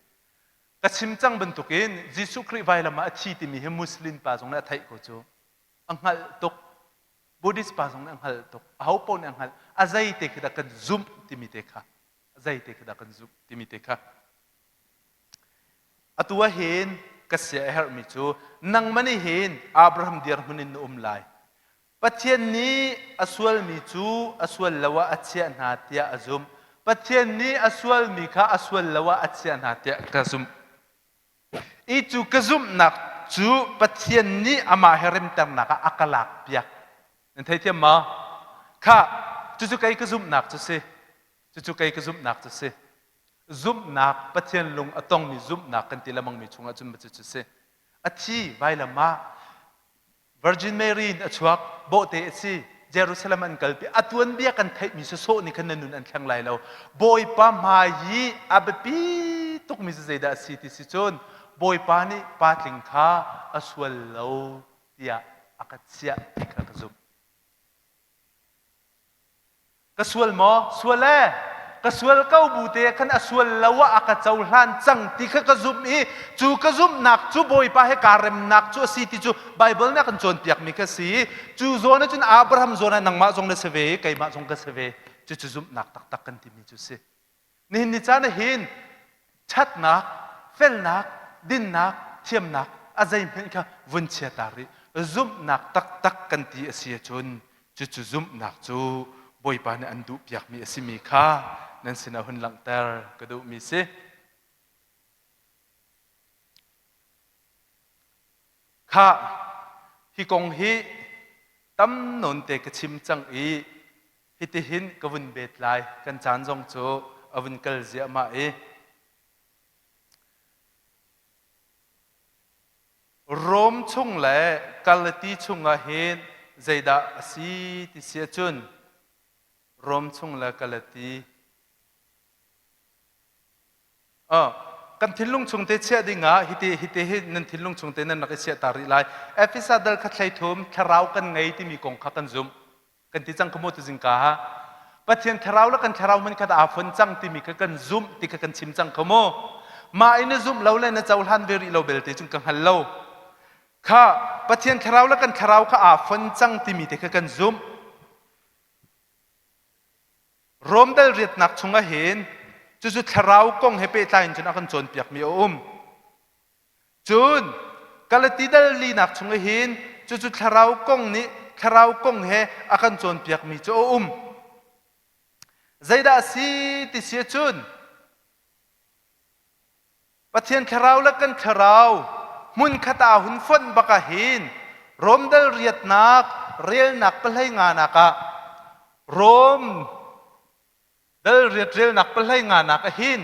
Ka chim cang bantukin Jesuh Khrih vailam ah a thi timi hi Muslim pa zong nih a theih ko cu. A hngalh tuk. Buddhist pa zong nih a hngalh tuk. Aho paoh nih a hngalh. A zei te khi dah kan zumh timi te kha. A zei te khi dah kan zumh timi te kha. Atu ah hin ka sia a herhmi cu nangmah nih hin Abraham dirhmun in na um lai. Pathian nih a sualmi cu a sual lo ah a chiah hna tiah a zumh. Pathian nih a sualmi kha a sual lo ah a chiah hna tiah ka zumh. I cu ka zumhnak cu Pathian nih amah he remternak ah a ka lakpiak. Nan theithiam maw? Kha, cucu kei ka zumhnak cu si. Cucu kei ka zumhnak cu si. Zumhnak, Pathian lung a tongmi zumhnak kan ti lengmangmi chungah cun cucu si. A thi vailam ah Virgin Mary in a chuak, bawhte a si. Jerusalem an kalpi. A tuanbia kan theihmi sawsawh nih khan na nun an thleng lai lo. Bawipa hmai i a biapi tukmi cu zeidah a si ti si cun Bawipa nih pa tling kha a sual lo tiah a ka chiah ti kha ka zumh. Ka sual maw? Sual ee. Ka sual ko bu te khan a sual lo ah a ka cohlan cang ti kha ka zumh i cu ka zumhnak cu Bawipa he kaa remnak cu a si ti cu Baibal nih a kan cawnpiakmi kha si. Cu zawn ah cun Abraham zawn ah nangmah zong na si ve i keimah zong ka si ve. Cucu zumhnak taktak kan timi cu si. Nihin ni caan ah hin ṭhatnak, felnak, dinnak, thiamnak a zeihmanh kha vun chia ta rih. Zumhnak taktak kan ti a si ahcun cucu zumhnak cu Bawipa nih an duhpiakmi a simi kha nan sinah hun langhter ka duhmi si. Khah, hi kong hi tam nawn te ka chim cang i hitihin ka vun bet lai. Kan caan zong cu a vun kal ziahmah i Rom chung le Galati chungah hin zeidah a si ti si ahcun Rom chung le Galati Kan thinlung chung te chiah ding ah hiti hiti hi nan thinlung chung te nan rak i chiah ta rih lai. Efesa dal kha thlei thum thlarau kan ngei timi kong kha kan zumh. Kan ti cang khamu tu zingka ha. Pathian thlarau le kan thlarau hman khat aa fon cang timi kha kan zumh ti kha kan chim cang khamu. Mah in na zumh lo le na cohlan ve rih lo belte cun ka hngal lo. Kha Pathian thlarau le kan thlarau kha aa fon cang timi te kha kan zumh. Rom dal riatnak chungah hin cucu thlarau kong he pehtlai in cun a kan cawnpiakmi a um. Cun Galati dal linak chungah hin cucu thlarau kong nih thlarau kong he a kan cawnpiakmi cu a um. Zeidah a si ti si ahcun Pathian thlarau le kan thlarau hmunkhat ah hun fonh bak ah hin Rom dal riatnak relnak pahlei nganak ah Rom dal riat relnak pahlei nganak ah hin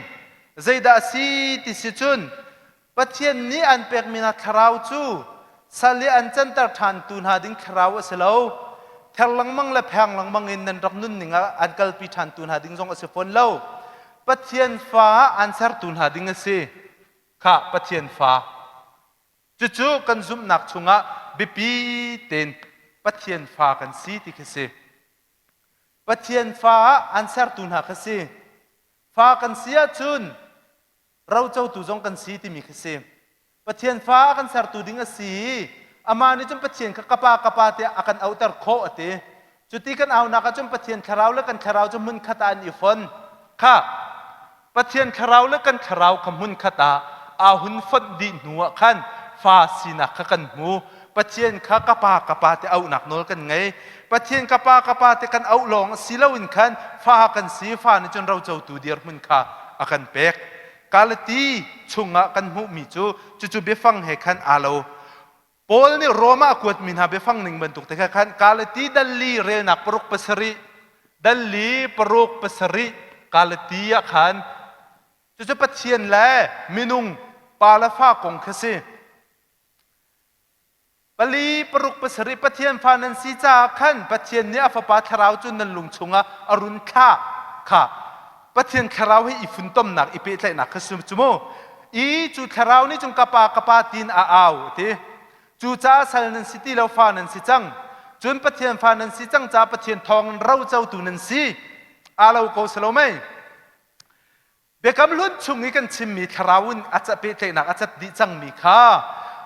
zeidah a si ti si cun Pathian nih an pekmi hna thlarau cu sal i an canter ṭhantu hna ding thlarau a si lo. Ther lengmang le pheng lengmang in nan rak nunning ah an kalpi ṭhantu hna ding zong a si fawn lo. Pathian fa ah an sertu hna ding a si. Khah, Pathian fa. Cucu kan zumhnak chungah biapi tein Pathian fa kan si ti khi si. Pathian fa ah an sertu hna kha si. Fa kan si ahcun rocotu zong kan si timi khi si. Pathian fa a kan sertu ding a si i amah nih cun Pathian kha ka pa ka pa tiah a kan auhter khawh a ti. Cuti kan aunak ahcun Pathian thlarau le kan thlarau cu hmunkhat ah an i fon. Kha Pathian thlarau le kan thlarau kha hmunkhat ah aa hun fonh dih hnu ah khan fa sinak kha kan hmu. Pathian kha ka pa ka pa ti auhnak nawl kan ngei. Pathian ka pa ka pa ti kan auh lawng si loin khan fa kan si fa nih cun rocotu dirhmun kha a kan pek. Galati chungah kan hmuhmi cu cucu biafang he khan aa lo. Paul nih Rom ah a kuatmi hna biafang ning bantuk te kha khan Galati dalli relnak paruk pasarih dalli paruk pasarih Galati ah khan cucu Pathian le minung pa le fa kong kha si. Pali paruk pasarih Pathian fa nan si caah khan Pathian nih a Fapa Thlarau cu nan lung chungah a run thlah kha Pathian Thlarau he i funtomnak i pehtlaihnak kha si cu mu. I cu Thlarau nih cun ka pa ka pa tiin a au a ti. Cucaah sal nan si ti lo fa nan si cang. Cun Pathian fa nan si cang caah Pathian thawngin rocotu nan si. Aa lo ko si lo mei? Biakam Hlun chung i kan chimmi thlarau in a pehtlaihnak a cat dih cangmi kha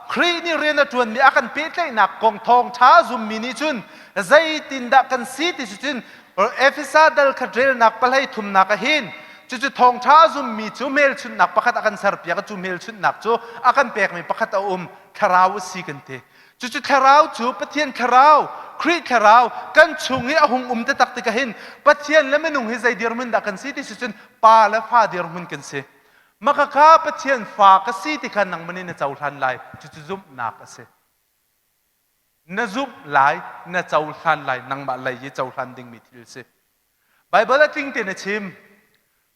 Khrih nih rian a ṭuanmi a kan pehtlaihnak kong thawngṭha zummi nih cun zeitindah kan si ti cu cun Efesa dal khat relnak pahlei thumnak ah hin cucu thawngṭha a zummi cu hmelchunhnak pakhat a kan serpiak cu hmelchunhnak cu a kan pekmi pakhat a um thlarau a si kan ti. Cucu thlarau cu Pathian thlarau, Khrih thlarau kan chung i a hung um taktak tikah hin Pathian le minung hi zei dirhmun dah kan si ti si cun pa le fa dirhmun kan si. Makhakha Pathian fa ka si ti kha nangmah nih na cohlan lai. Cucu zumhnak a si. Na zumh lai, na cohlan lai, nangmah lei i cohlan dingmi thil si. Baibal a tling tein a chim.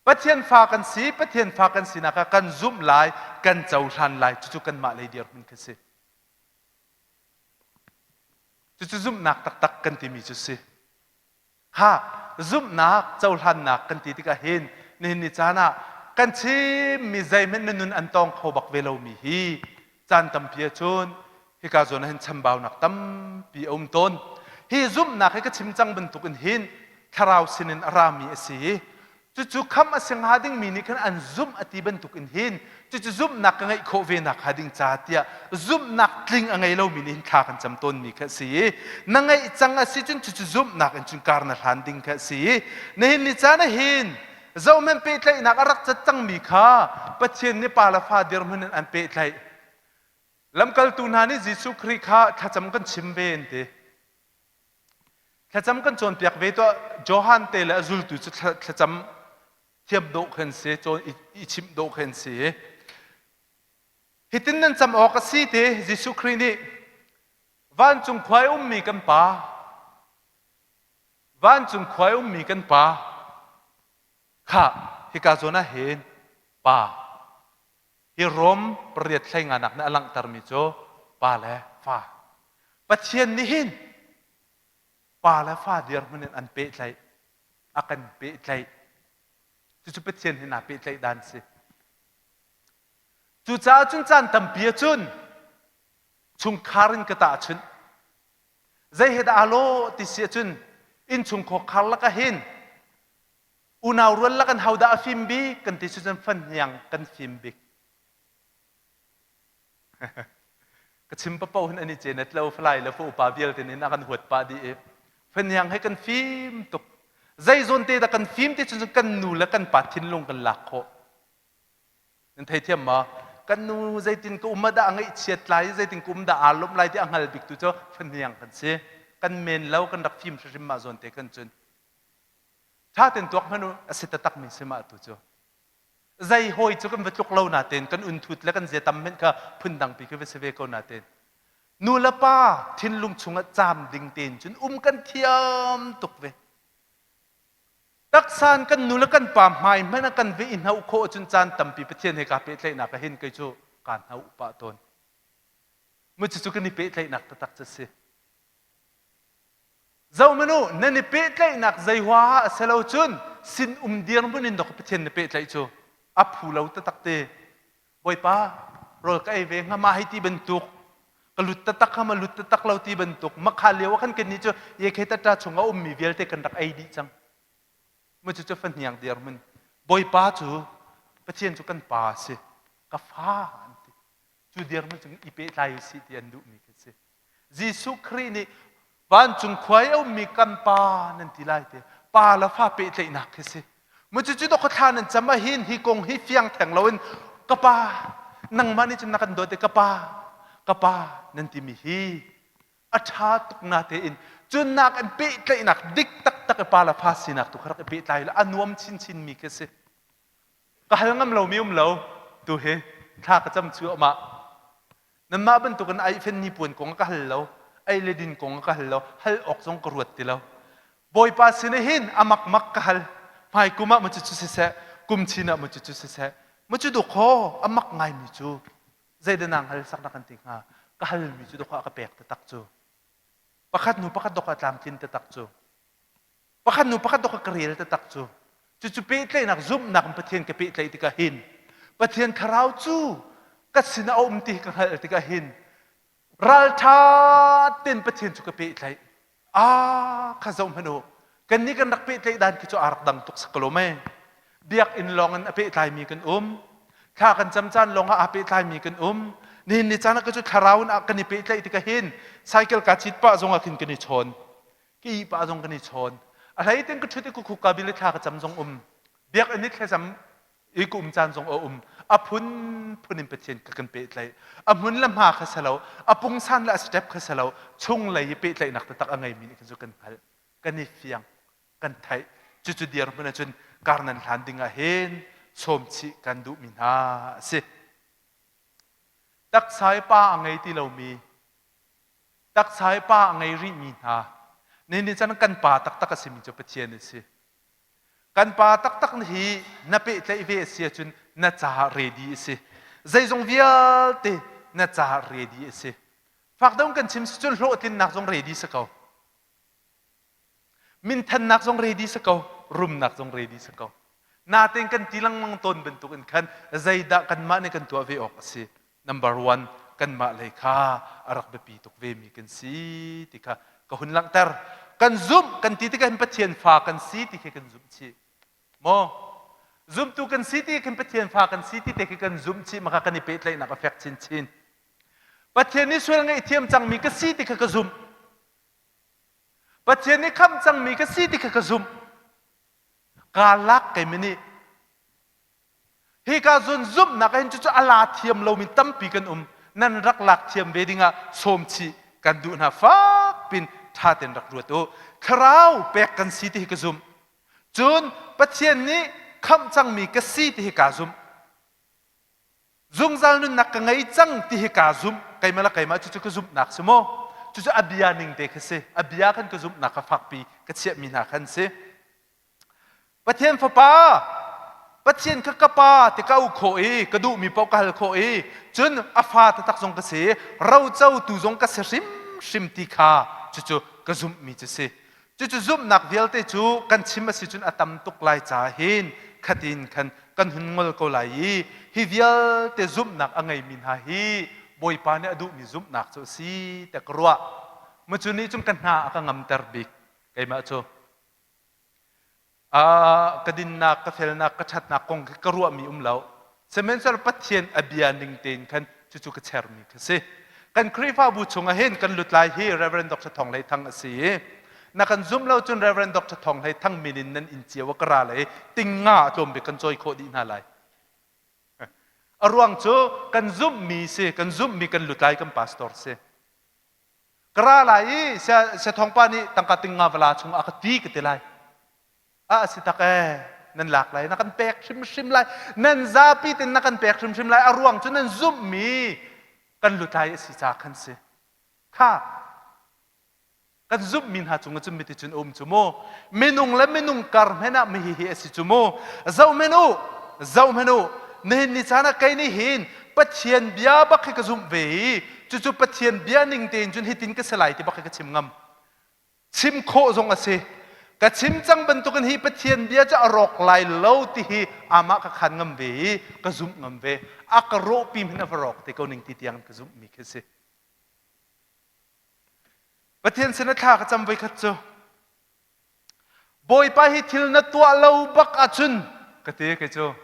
Pathian fa kan si, Pathian fa kan sinak ah kan zumh lai, kan cohlan lai. Cucu kanmah lei dirhmun kha si. Cucu zumhnak taktak kan timi cu si. Ha, zumhnak cohlannak kan ti tikah hin nihin ni caan ah kan chimmi zeihmanh na nun an tawng kho bak ve lomi hi caan tampi ahcun hika zawn ah hin chambaunak tampi a um tawn. Hi zumhnak hi ka chim cang bantukin hin thlarau sinin a rami a si i Cucu khamh a si hnga dingmi nih khan an zumh a ti bantukin hin cucu zumhnak ka ngeih khawh ve nak hnga ding ca tiah zumhnak tling a ngei lomi nih hin thla kan cam tawnmi kha a si i na ngeih cang a si cun cucu zumhnak in cun kar na hlan ding kha a si i nihin ni caan ah hin zohhmanh pehtlaihnak a rak cat cangmi kha Pathian nih pa le fa dirhmun in an pehtlaih. Lamkaltu hna nih Jesuh Khrih kha thlacam kan chim ve an ti. Thlacam kan cawnpiak ve tuah. Johan te le a zultu cu thlacam thiam dawh khan si, cawn i chimh dawh khan si. Hitin nan cam awk a si te Jesuh Khrih nih vancung khua i ummi kan Pa, vancung khua i ummi kan Pa, kha hika zawn ah hin Pa hi Rom pariat hlei nganak nih a langhtermi cu pa le fa. Pathian nih hin pa le fa dirhmun in an pehtlaih, a kan pehtlaih. Cucu Pathian hin aa pehtlaih dan si. Cucaah cun caan tampi ahcun chungkhar in ka tahchunh. Zei he dah aa lawh ti si ahcun innchungkhar khar lakah hin Unau rual lak in hodah a fim bik kan ti cucun fahniang kan fim bik. Ka chim papo hin an i cenet lo falai le fa upa vialte nih a kan huat pah dih i fahniang he kan fim tuk. Zei zawn te dah kan fim ti cun kan nu le kan pa thinlung kan lak khawh. Nan theithiam maw? Kan nu zeitin ka um ah dah a ngaihchiat lai, zeitin ka um dah aa lawmh lai ti a hngal bik tu cu fahniang kan si. Kan men lo, kan rak fim hrimhrim mah zawn te kan cun. Ṭha tein tuak hmanh u, a si taktakmi si mah tu cu. Zei hawi cu kan va tluk lo natein kan unthut le kan zia tam hmanh kha phundangpi khi va si ve ko natein nu le pa thinlung chungah caam ding tein cun um kan thiam tuk ve. Taksan kan nu le kan pa hmai hmanh ah kan ve i hnoh khawh ahcun caan tampi Pathian he kaa pehtlaihnak ah hin kei cu kaa hnoh pah tawn. Mu cucu kan i pehtlaihnak taktak cu a si. Zohmanh u, nan i pehtlaihnak zei huaha a si lo cun sin um dirhmun in dok Pathian na pehtlaih cu a phu lo taktak te. Bawipa, rawl ka ei ve hnga ma hei ti bantuk, ka lut taktak hnga ma lut taktak lo ti bantuk, makha lio ah khan kannih cu Yekhetata chung a ummi vialte kan rak ei dih cang. Mu cucu fahniang dirhmun. Bawipa cu Pathian cu kan pa a si, ka fa an ti. Cu dirhmun cu i pehtlai u sih ti an duhmi khi si. Jesuh Khrih nih vancung khua i a ummi kan pa nan ti lai te pa le fa pehtlaihnak khi si. Mu cucu dok thla nan cam ahhin hi kong hi fiang theng loin ka pa nangmah nih cun na kan dawt i ka pa ka pa nan timi hi a ṭha tuk na tein cun nak in pehtlaihnak dik taktak i pa le fa sinak tu kha rak i pehtlai la a nuam chinchin mi khi si. Ka hal ngam lomi um lo tu hi thla ka cam cuahmah. Nanmah bantukin aifen hnipuan kong ka hal lo, ei le din kong ka hal lo, hal awk zong ka ruat ti lo. Bawipa sin hin a makmak ka hal. Hmai kum ah maw cucu siseh, kum chin ah maw cucu siseh, maw cu dawkhaw a mak ngaimi cu zeidah nang hal sak na kan ti hnga? Ka halmi cu dawkhaw a ka pek taktak cu. Pakhat hnu pakhat dawkhaw a tlamtlin taktak cu. Pakhat hnu pakhat dawkhaw ka rel taktak cu. Cucu pehtlaihnak zumhnak in Pathian ka pehtlaih tikah hin Pathian thlarau cu ka sinah a um ti ka hngalh tikah hin ralṭha tein Pathian cu ka pehtlaih. Ah, kha zoh hmanh u. Kannih kan rak pehtlaih dan khi cu aa rak dang tuk sakalom ee. Biakinn lawng in a pehtlaimi kan um. Thla kan cam caan lawng ah aa pehtlaimi kan um. Nihin ni caan ah ka cu thlarau in kan i pehtlaih tikah hin cycle kaa cit pah zong ah khin kan i chawn. Ka ih pah zong kan i chawn. A hlei tin ka ṭhut i ka khuk ka bil i thla ka cam zong um. Biakinn i thlacam i ka um caan zong a um. A phunphun in Pathian ka kan pehtlaih. A hmun le hma kha si lo, a pungsan le a step kha si lo, chunglei i pehtlaihnak taktak a ngeimi nih khin cu kan hngalh. Kan i fiang, kan theih. Cucu dirhmun ahcun kar nan hlan ding ah hin sawmchih kan duhmi hna a si. Taksa i pa a ngei ti lomi, taksa i pa a ngei rihmi hna, nihin chan kan pa taktak a simi cu Pathian a si. Kan pa taktak hi na pehtlaih ve a si ahcun na caah ready a si. Zeizong vialte na caah ready a si. Fak deuh kan chim si cun hlawhtlinnak zong ready si ko. Minthannak zong ready si ko. Rumnak zong ready si ko. Natein kan ti lengmang tawn bantuk in khan zeidah kanmah nih kan tuah ve awk a si. Number one, kanmah lei kha a rak biapi tuk vemi kan si ti kha ka hun langhter. Kan zumh kan ti tikah hin Pathian fa kan si ti khi kan zumh chih. Maw? Zumtu kan si ti khin Pathian fa kan si ti te khi kan zumh chih maka kan i pehtlaihnak a fek chinchin. Pathian nih sual ngaihthiam cangmi ka si ti kha ka zumh. Pathian nih khamh cangmi ka si ti kha ka zumh. Kaa lak keimi nih Hika zawn zumhnak hin cucu a la thiam lomi tampi kan um. Nan rak lak thiam ve dingah sawm chih kan duh hna fak pin ṭha tein rak ruat u. Thlarau pek kan si ti hi ka zumh. Cun Pathian nih khamh cangmi ka si ti hi kaa zumh. Zungzal nunnak ka ngei cang ti hi kaa zumh. Keimah le keimah cucu ka zumhnak si maw? Cucu a bia ning te kha si. A bia khan ka zumhnak kha fakpi ka chiahmi hna khan si. Pathian Fapa, Pathian kha ka Pa ti ka auh khawh i ka duhmi paoh ka hal khawh i cun a fa taktak zong ka si, rocotu zong ka si hrimhrim ti kha cucu ka zumhmi cu si. Cucu zumhnak vialte cu kan chim a si cun a tam tuk lai caah hin khatin khan kan hun ngol ko lai i hi vialte zumhnak a ngeimi hna hi Bawipa nih a duhmi zumhnak cu a si tiah ka ruah. Macu nih cun ka hna a ka ngamter bik keimah cu. ka dinnak, ka felnak, ka ṭhatnak kong khi ka ruahmi um lo. Sihmanhsehlaw Pathian a bia ning tein khan cucu ka chermi kha si. Kan Khrihfabu chungah hin kan lutlai hi Reverend Dr. Thawng Hlei Thang a si i na kan zum lo cun Reverend Dr. Thawng Hlei Thang min in nan inn cio ah ka ra lai i tingnga a tlawm bik kan cawi khawh dih hna lai. A ruang cu kan zumhmi si, kan zumhmi kan lutlai kan pastor si. Ka ra lai i siathawngpa nih tangka tingnga va la chung a ka ti ka ti lai. A si tak ee, nan lak lai, na kan pek hrimhrim lai, nan zapi tin na kan pek hrimhrim lai, a ruang cu nan zumhmi kan lutlai a si ca khan si. Kha, kan zumhmi hna cung cun miti cun um cu mu. Minung le minung kar hmenh ah mihihi a si cu mu. Zoh hmenh u, zoh hmenh u, nihin ni caan ah kei nih hin Pathian bia bak hi ka zumh ve i cucu Pathian bia ning tein cun hitin ka si lai ti bak hi ka chim ngam. Chim khawh zong a si. Ka chim cang bantukin hi Pathian bia cu a rawk lai lo ti hi amah ka khan ngam ve i ka zumh ngam ve. A ka rawhpi hmanh a va rawk te ko ning ti tiang ka zumhmi khi si. Pathian sin a thla ka cam voikhat cu Bawipa hi thil na tuah lo bak ahcun ka ti kei cu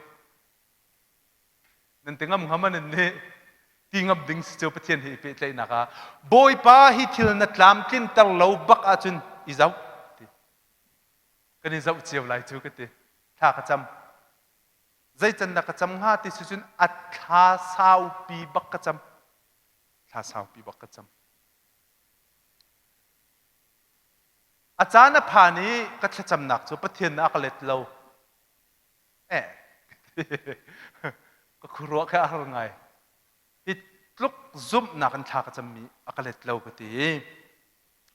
Nan ti ngam ngam an nih ti ngam ding si cu Pathian he i pehtlaihnak ah Bawipa hi thil na tlamtlinter lo bak ahcun i zoh ti. Kan i zoh cio lai cu ka ti. Thla ka cam. Zeican dah ka cam hnga ti si cun a thla saupi bak ka cam. Thla saupi bak ka cam. A caan a phan i ka thlacamnak cu Pathian nih a ka let lo. Eh, ka khuaruah kha a har ngai. Hi tluk zumhnak in thla ka cammi a ka let lo ka ti.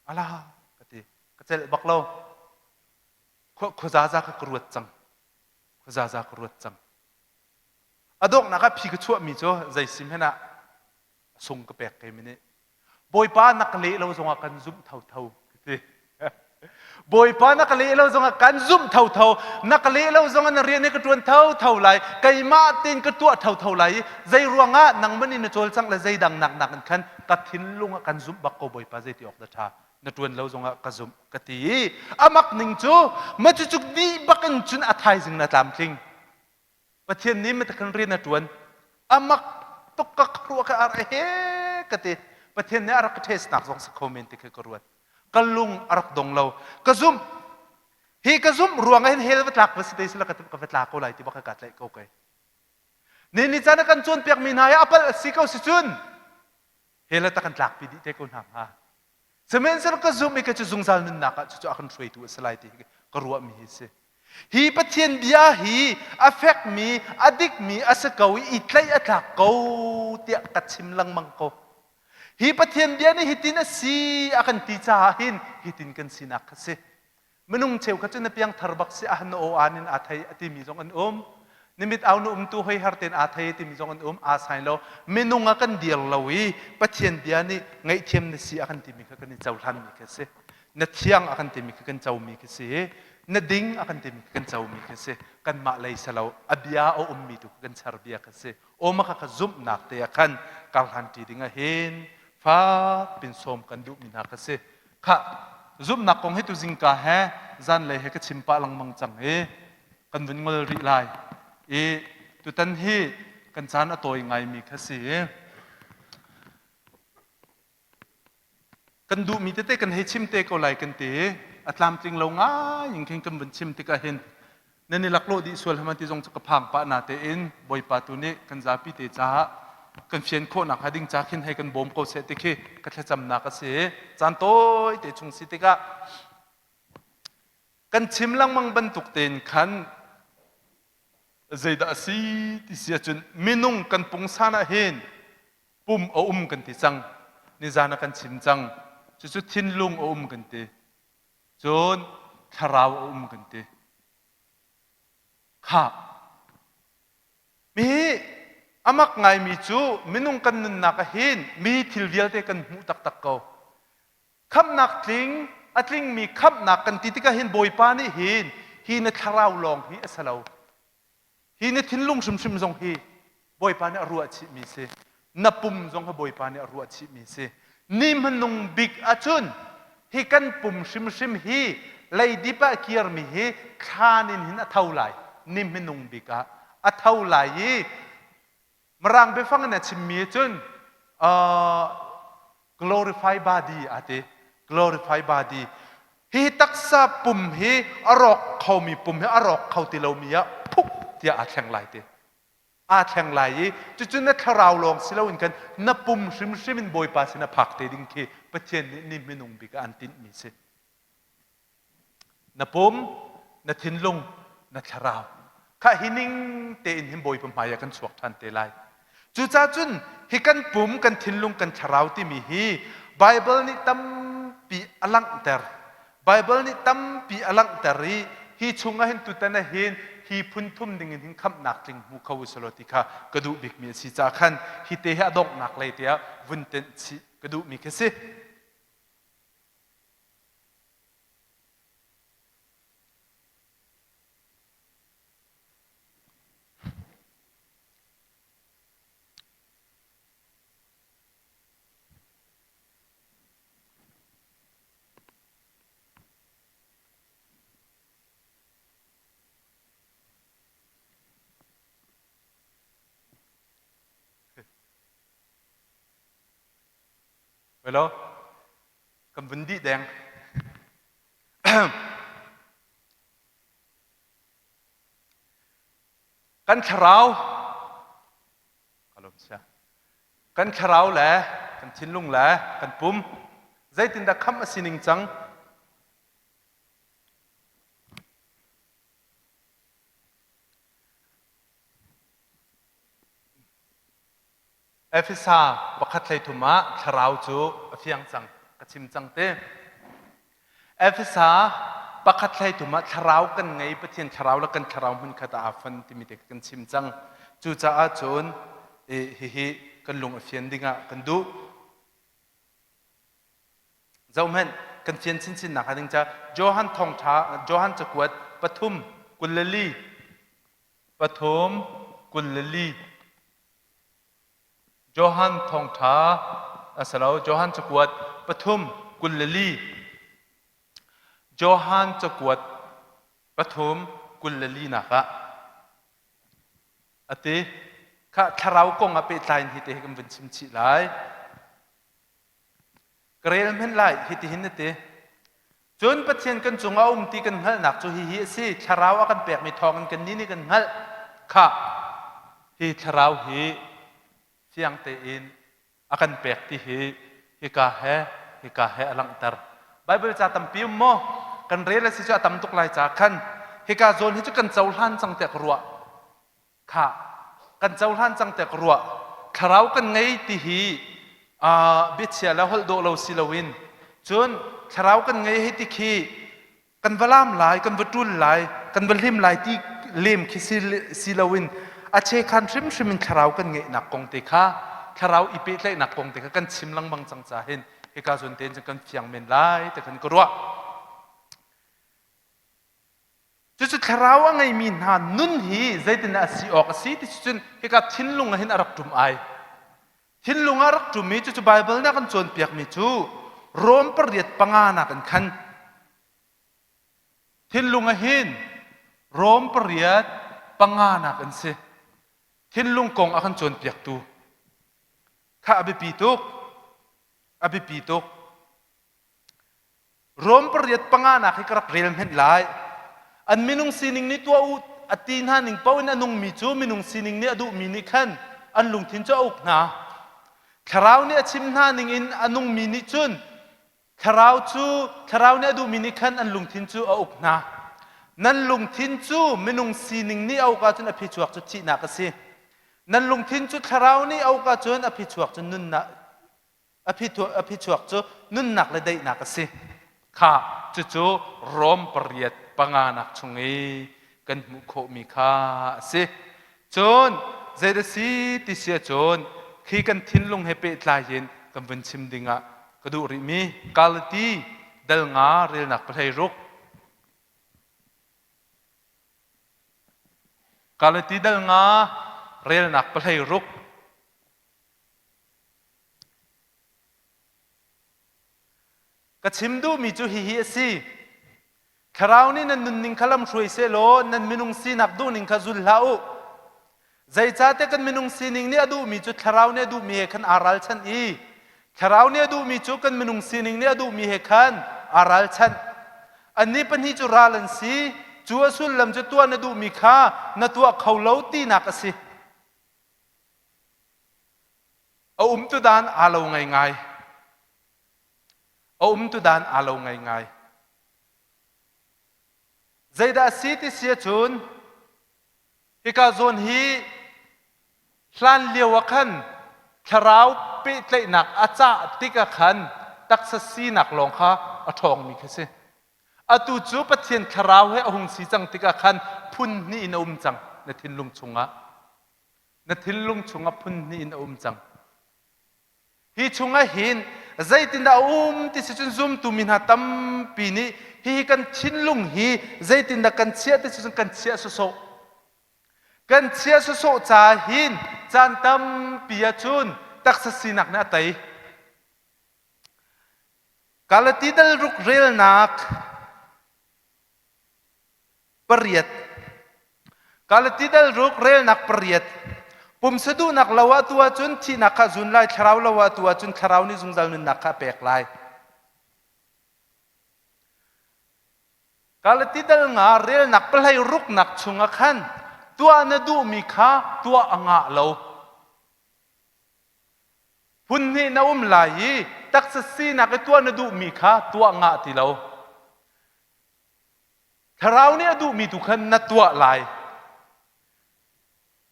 Ala ka ti. Ka celh bak lo. Khua khuazaza ka ka ruat cang. Khuazaza ka ruat cang. A donghnak ah phi ka chuahmi cu zei sim hen ah sung ka pek kei nih. Bawipa na ka leh lo zongah kan zumh thotho ka ti. Bawipa na ka leh lo zongah kan zumh thotho, na ka leh lo zongah na rian hi ka ṭuan thotho lai, keimah tein ka tuah thotho lai i zei ruangah nangmah nih na cawlcangh le zeidang nak nak in khan ka thinlung ah kan zumh bak ko Bawipa zei ti awk dah ṭha. Na ṭuan lo zongah ka zumh ka ti i a mak ning cu ma cucuk dih bak in cun a thaizing na tlamtling. Pathian nih matakhan rian a ṭuan. A mak tuk ka khuaruah ka ar he ka ti. Pathian nih a rak ka testnak zong si kho men ti khi ka ruat. Ka lung a rak dong lo. Ka zumh. Hi ka zumh ruang ah hin hell va tlak va si te sila ka va tla ko lai ti bak ka tlaih ko kai. Ni ni caan a kan cawnpiakmi hna hi a palh a si ko si cun hell ah ta kan tlakpi dih te ko hna hnga. Sihmanhsehlaw ka zumh i ka cu zungzal nunnak ah cucu a kan hruaitu a si lai ti hi ka ruahmi hi a si. Hi Pathian bia hi a fekmi, a dikmi a si ko i i tlaih a tlak ko tiah ka chim lengmang ko. Hi Pathian bia nih hitin a si a kan ti caah hin hitin kan sinak kha si. Minung cheukhat cu na piangthar bak si ah na aw aan in aa thei a timi zong an um. Na mit au na umtu hoi har tein aa thei a timi zong an um. Aa sai lo. Minung ah kan dir lo i Pathian bia nih ngaihthiam na si a kan timi kha kan i cohlanmi kha si. Na thiang a kan timi kha kan comi kha si. Na ding a kan timi kha kan comi kha si. Kanmah lei si lo. A bia a ummi tu kha kan char bia kha si. Aw mah kha zumhnak te ah khan karhlan ṭi ding ah hin fak pin sawm kan duhmi hna kha si. Khah, zumhnak kong hi tu zingka he zanlei he ka chim pah lengmang cang i kan vun ngol rih lai. I tutan hi kan caan a tawi ngaimi kha si i kan duhmi tete kan hei chim te ko lai kan ti i a tlamtling lo ngai in khin kan vun chim tikah hin nan i laklawh dih sual hman ti zong cu ka phang pah na tein Bawipa tu nih kan zapi te caah kan fian khawhnak hnga ding ca khin hei kan bawm ko seh ti khi ka thlacamnak a si. Caan tawi te chung si tikah kan chim lengmang bantuk tein khan zeidah a si ti si ahcun minung kan pungsan ah hin pum a um kan ti cang. Nizan ah kan chim cang. Cucu thinlung a um kan ti. Cun thlarau a um kan ti. Khah. Mi a mak ngaimi cu minung kan nunnak ah hin mi thil vialte kan hmuh taktak ko. Khamhnak tling, a tlingmi khamhnak kan ti tikah hin Bawipa nih hin hi na thlarau lawng hi a si lo. Hi na thinlung hrimhrim zong hi Bawipa nih a ruah chihmi si. Na pum zong hi Bawipa nih a ruah chihmi si. Ni hmanung bik ahcun hi kan pum hrimhrim hi leidip ah kirmi hi thlan in hin a tho lai. Ni hmanung bik ah a tho lai i Mirang biafang in a chimmi cun uh, glorify body a ti. Glorify body. Hi taksa pum hi a rawk khomi pum hi a rawk kho ti lomi ah phuk tiah aa thleng lai ti. Aa thleng lai i cucu na thlarau lawng si loin kan na pum hrimhrim in Bawipa sin a phak te ding khi Pathian nih ni minung bik ah an tinhmi si. Na pum, na thinlung, na thlarau. Kha hi ning tein hin Bawipa hmai ah kan chuak ṭhan te lai. Cucaah cun hi kan pum, kan thinlung, kan thlarau timi hi Baibal nih tampi a langhter. Baibal nih tampi a langhter i hi chungah hin tutan ah hin hi phun thum ding in hin khamhnak tling hmu kho u selaw ti kha ka duh bikmi a si caah khan hi te hi a donghnak lei te ah vun tenh chih ka duhmi khi si. Hello. Kan vun dih deng. Kan thlarau kan thlarau le kan thinlung le kan pum zeitindah khamh a si ning cang? Efesa pakhat 13 ah thlarau cu a fiang cang ka chim cang te. Efesa pakhat 13 ah thlarau kan ngei Pathian thlarau le kan thlarau hmunkhat ah aa fon timi te kan chim cang. Cucaah cun hihi kan lung a fian dingah kan duh. Zohhmanh kan fian chinchin nak ding ca Johan thawngṭha Johan cakuat pathum 24 pathum 24 Johan thawngṭha a si lo Johan cakuat pathum 24. Johan cakuat pathum 24 nak ah a ti. Kha thlarau kong ah pehtlai in hi te hi kan vun chim chih lai. Ka rel hmenh lai hitihin na ti. Cun Pathian kan cungah a um ti kan hngalhnak cu hihi a si. Thlarau a kan pekmi thawngin kannih nih kan hngalh. Khah, hi thlarau hi fiang tein a kan pek ti hi hika he hika he a langhter. Baibal ca tampi um maw? Kan rel a si cu a tam tuk lai ca khan hika zawn hi cu kan cohlan cang tiah ka ruah. Khah, kan cohlan cang tiah ka ruah. Thlarau kan ngei ti hi biachia le holh dawh lo si loin cun thlarau kan ngei hei ti khi kan va lam lai, kan va ṭul lai, kan va hlim lai ti lem khi si, si loin a chekhan hrimhrim in thlarau kan ngeihnak kong te kha thlarau i pehtlaihnak kong te kha kan chim lengmang cang ca hin hika zawn tein cun kan fiang men lai ti khan ka ruah. Cucu thlarau a ngeimi hna nun hi zeitindah a si awk a si ti cun hika thinlung ah hin a rak ṭum ai. Thinlung ah a rak ṭum i cucu Baibal nih a kan cawnpiakmi cu Rom pariat panga nak in khan thinlung ah hin Rom pariat panga nak in si. Thinlung kong a kan cawnpiaktu kha a biapi tuk. A biapi tuk. Rom pariat panganak hi ka rak rel hmenh lai. An minung sining nih tuah u a ti hna ning paoh in a nungmi cu minung sining nih a duhmi nih khan an lungthin cu a uk hna. Thlarau nih a chim hna ning in a nungmi nih cun thlarau cu thlarau nih a duhmi nih khan an lungthin cu a uk hna. Nan lungthin cu minung sining nih a uk ahcun a phichuak cu thihnak a si. Nan lungthin cu thlarau nih a uk ahcun a phichuak cu nunnak A phichuak cu nunnak le daihnak a si. Kha cucu Rom pariat panganak chung i kan hmuh khawhmi kha a si. Cun zeidah si ti si ahcun khi kan thinlung he pehtlai in kan vun chim dingah ka duh rihmi Galati dal nga relnak pahlei ruk. Galati dal nga relnak pahlei ruk. Ka chim duhmi cu hihi a si. Thlarau nih nan nunning kha lamhruai sehlaw nan minung sinak duhning kha zul hlah u. Zeicahtiah kan minung sining nih a duhmi cu Thlarau nih a duhmi he khan aa ralchanh i Thlarau nih a duhmi cu kan minung sining nih a duhmi he khan aa ralchanh. Annih pahnih cu ral an si. Cu a sullam cu tuah na duhmi kha na tuah kho lo tinak a si. A umtu dan aa lo ngaingai. A umtu dan aa lo ngaingai. Zeidah a si ti si ahcun hika zawn hi hlan lio ah khan thlarau pehtlaihnak a cah tik ah khan taksa sinak lawng kha a ṭhawngmi khi si. Atu cu Pathian thlarau he a hung si cang tikah khan phun hnih in a um cang na thinlung chungah. Na thinlung chungah phun hnih in a um cang. Hi chungah hin zeitindah a um ti si cun zumtu mi hna tampi nih hihi kan thinlung hi zeitindah kan chiah ti si cun kan chiah sawsawh. Kan chiah sawsawh ca hin caan tampi ahcun taksa sinak nih a tei. Galati dal ruk relnak pariat. Galati dal ruk relnak pariat. Pumsa duhnak lo ah tu ahcun thihnak kha zun lai, thlarau lo ah tu ahcun thlarau nih zungzal nunnak kha a pek lai. Galati dal nga relnak pahlei ruknak chungah khan tuah na duhmi kha tuah a ngah lo. Phun hnih na um lai i taksa sinak i tuah na duhmi kha tuah ngah ti lo. Thlarau nih a duhmi tu khan na tuah lai.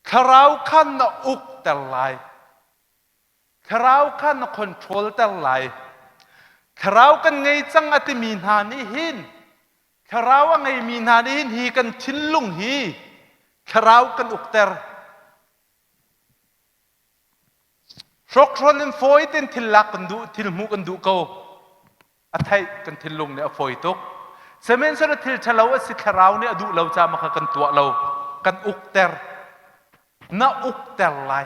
Thlarau khan na ukter lai. Thlarau khan na control ter lai. Thlarau kan ngei cang a timi hna nih hin thlarau a ngeimi hna nih hin hi kan thinlung hi thlarau kan ukter. Hrokhrawn in fawi tein thil lak kan duh, thil hmuh kan duh ko. A theih kan thinlung nih a fawi tuk. Sihmanhsehlaw thil ṭhalo a si thlarau nih a duh lo caah kha kan tuah lo. Kan ukter. Na ukter lai.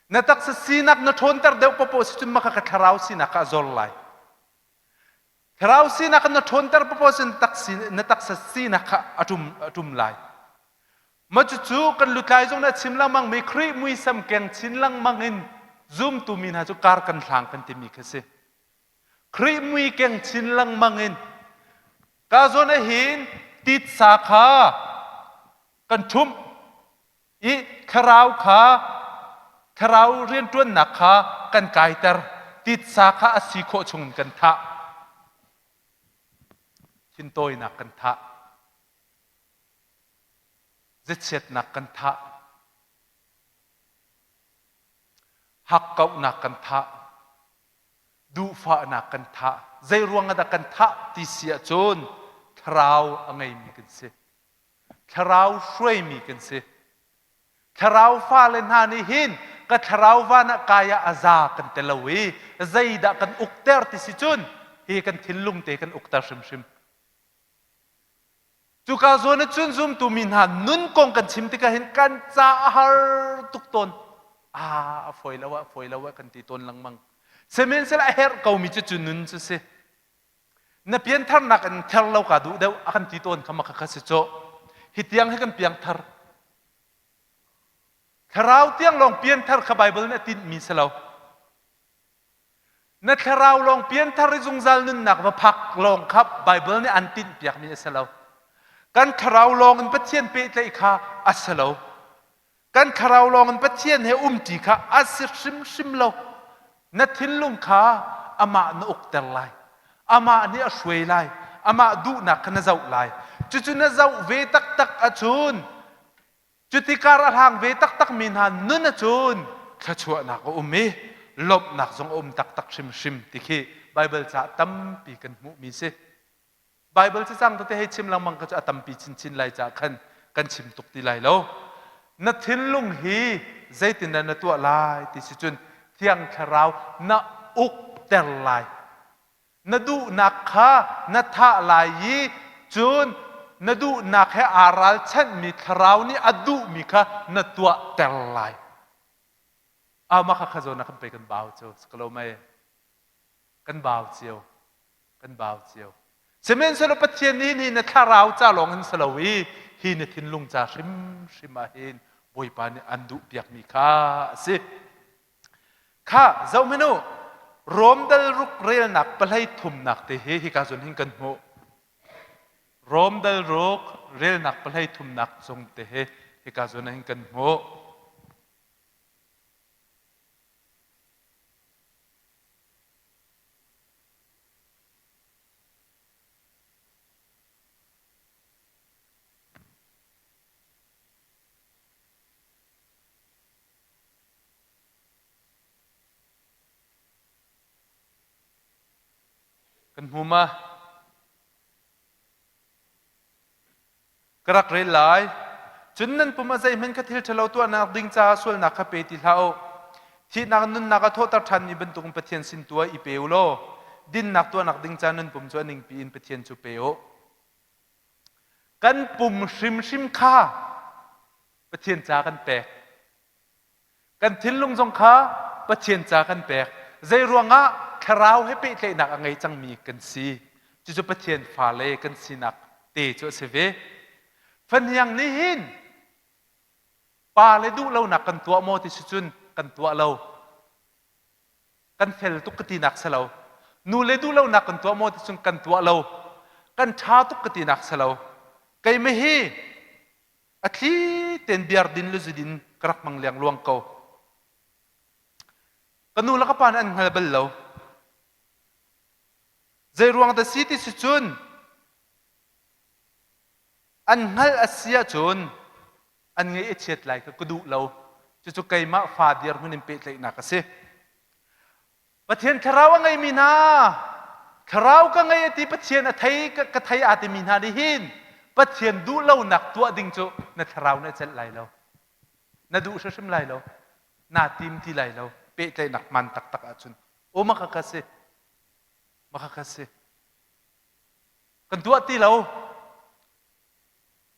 Na taksa sinak na ṭhawnter deuh paohpaoh si cun maka ka thlarau sinak kha a zor lai. Thlarau sinak na ṭhawnter paoh cun na taksa sinak kha a ṭum, a ṭum lai. Mah cucu kan lutlai zong nih a chim lengmang mi Khrih muisam keng chin lengmang in zumtu mi hna cu kar kan hlang kan timi khi si. Khrih mui keng chin lengmang in ka zawn ah hin titsa kha kan ṭhumh i thlarau kha thlarau rianṭuannak kha kan kaiter titsa kha a si khawh chungin kan thah thintawinak kan thah ziachiatnak kan thah hakkauhnak kan thah duhfahnak kan thah zei ruang ah dah kan thah ti si ahcun thlarau a ngeimi kan si Thlarau hruaimi kan si. Thlarau fale hna nih hin ka thlarau van ah kai ah a za kan ti lo i zeidah kan ukter ti si cun hi kan thinlung te kan ukter hrimhrim. Cuka zawn ah cun zumtu mi hna nun kong kan chim tikah hin kan ca a har tuk tawn. Ah, a fawi lo ah, fawi lo ah kan ti tawn lengmang. Sihmanhsehlaw a herh komi cu cu nun cu si. Na piantharnak in ther lo ka duh deuh a kan ti tawn kha maka kha si cu. Hi tiang hi kan piangthar. Thlarau tiang lawng pianthar kha Bible nih a tinhmi si lo. Na thlarau lawng pianthar i zungzal nunnak va phak lawng kha Bible nih an tinhpiakmi a si lo. Kan thlarau lawng in Pathian pehtlaih kha a si lo. Kan thlarau lawng in Pathian he umṭi kha a si hrimhrim lo. Na thinlung kha amah na ukter lai. Amah nih a hruai lai. Amah duhnak kha na zoh lai. Cucu na zoh ve taktak ahcun cuti kar a hlang ve taktakmi hna nun ahcun thluachuahnak a um i lawmhnak zong a um taktak hrimhrim ti khi Baibal caah tampi kan hmuhmi si. Baibal cacang tete hei chim lengmang kha cu a tampi chinchin lai caah khan kan chim tuk ti lai lo. Na thinlung hi zeitindah na tuah lai ti si cun Thiang Thlarau na ukter lai. Na duhnak kha na thah lai i cun na duhnak he aa ralchanhmi Thlarau nih a duhmi kha na tuahter lai. Ah mah kha kha zawn ah kan pei kan bau cu si ko lo mei? Kan bau cio. Kan bau cio. Sihmanhsehlaw Pathian nih ni na thlarau ca lawng in si lo i hi na thinlung ca hrimhrim ah hin Bawipa nih an duhpiakmi kha a si. Kha zohhmanh u, Rom dal ruk relnak pahlei thumnak te hi hika zawn hin kan hmuh. Rom dal ruk relnak pahlei thumnak zong te hi hika zawn hin kan hmuh. Kan hmu ma? Ka rak rel lai. Cun nan pum a zeihmanh kha thil ṭhalo tuahnak ding caah sualnak kha pe ti hlah u. Thihnak in nunnak a thawhter ṭhanmi bantukin Pathian sin tu ah i pe u law dinnak tuahnak ding caah nan pum cu a ningpi in Pathian cu pe u. Kan pum hrimhrim kha Pathian ca kan pek. Kan thinlung zong kha Pathian ca kan pek. Zei ruangah thlarau he pehtlaihnak a ngei cangmi kan si. Cucu Pathian fale kan sinak te cu a si ve. Fahniang nih hin pa le duh lonak kan tuah maw ti si cun kan tuah lo. Kan fel tuk ka tinak si lo. Nu le duh lonak kan tuah maw ti cun kan tuah lo. Kan ṭha tuk ka tinak si lo. Keimah hi A thli tein biar din le zu din ka rak hmang lengluang ko. Ka nu le ka pa nih an hngal bal lo. Zei ruang dah si ti si cun an hngalh a si ahcun an ngaih a chiat lai kha ka duh lo. Cucu keimah fa dirhmun in pehtlaihnak a si. Pathian thlarau a ngeimi hna thlarau ka ngei a ti Pathian a thei ka thei aa timi hna nih hin Pathian duh lonak tuah ding cu na thlarau nih a celh lai lo na duh hrimhrim lai lo naa tim ti lai lo pehtlaihnak hmaan taktak ahcun o maka ka si maka ka si kan tuah ti lo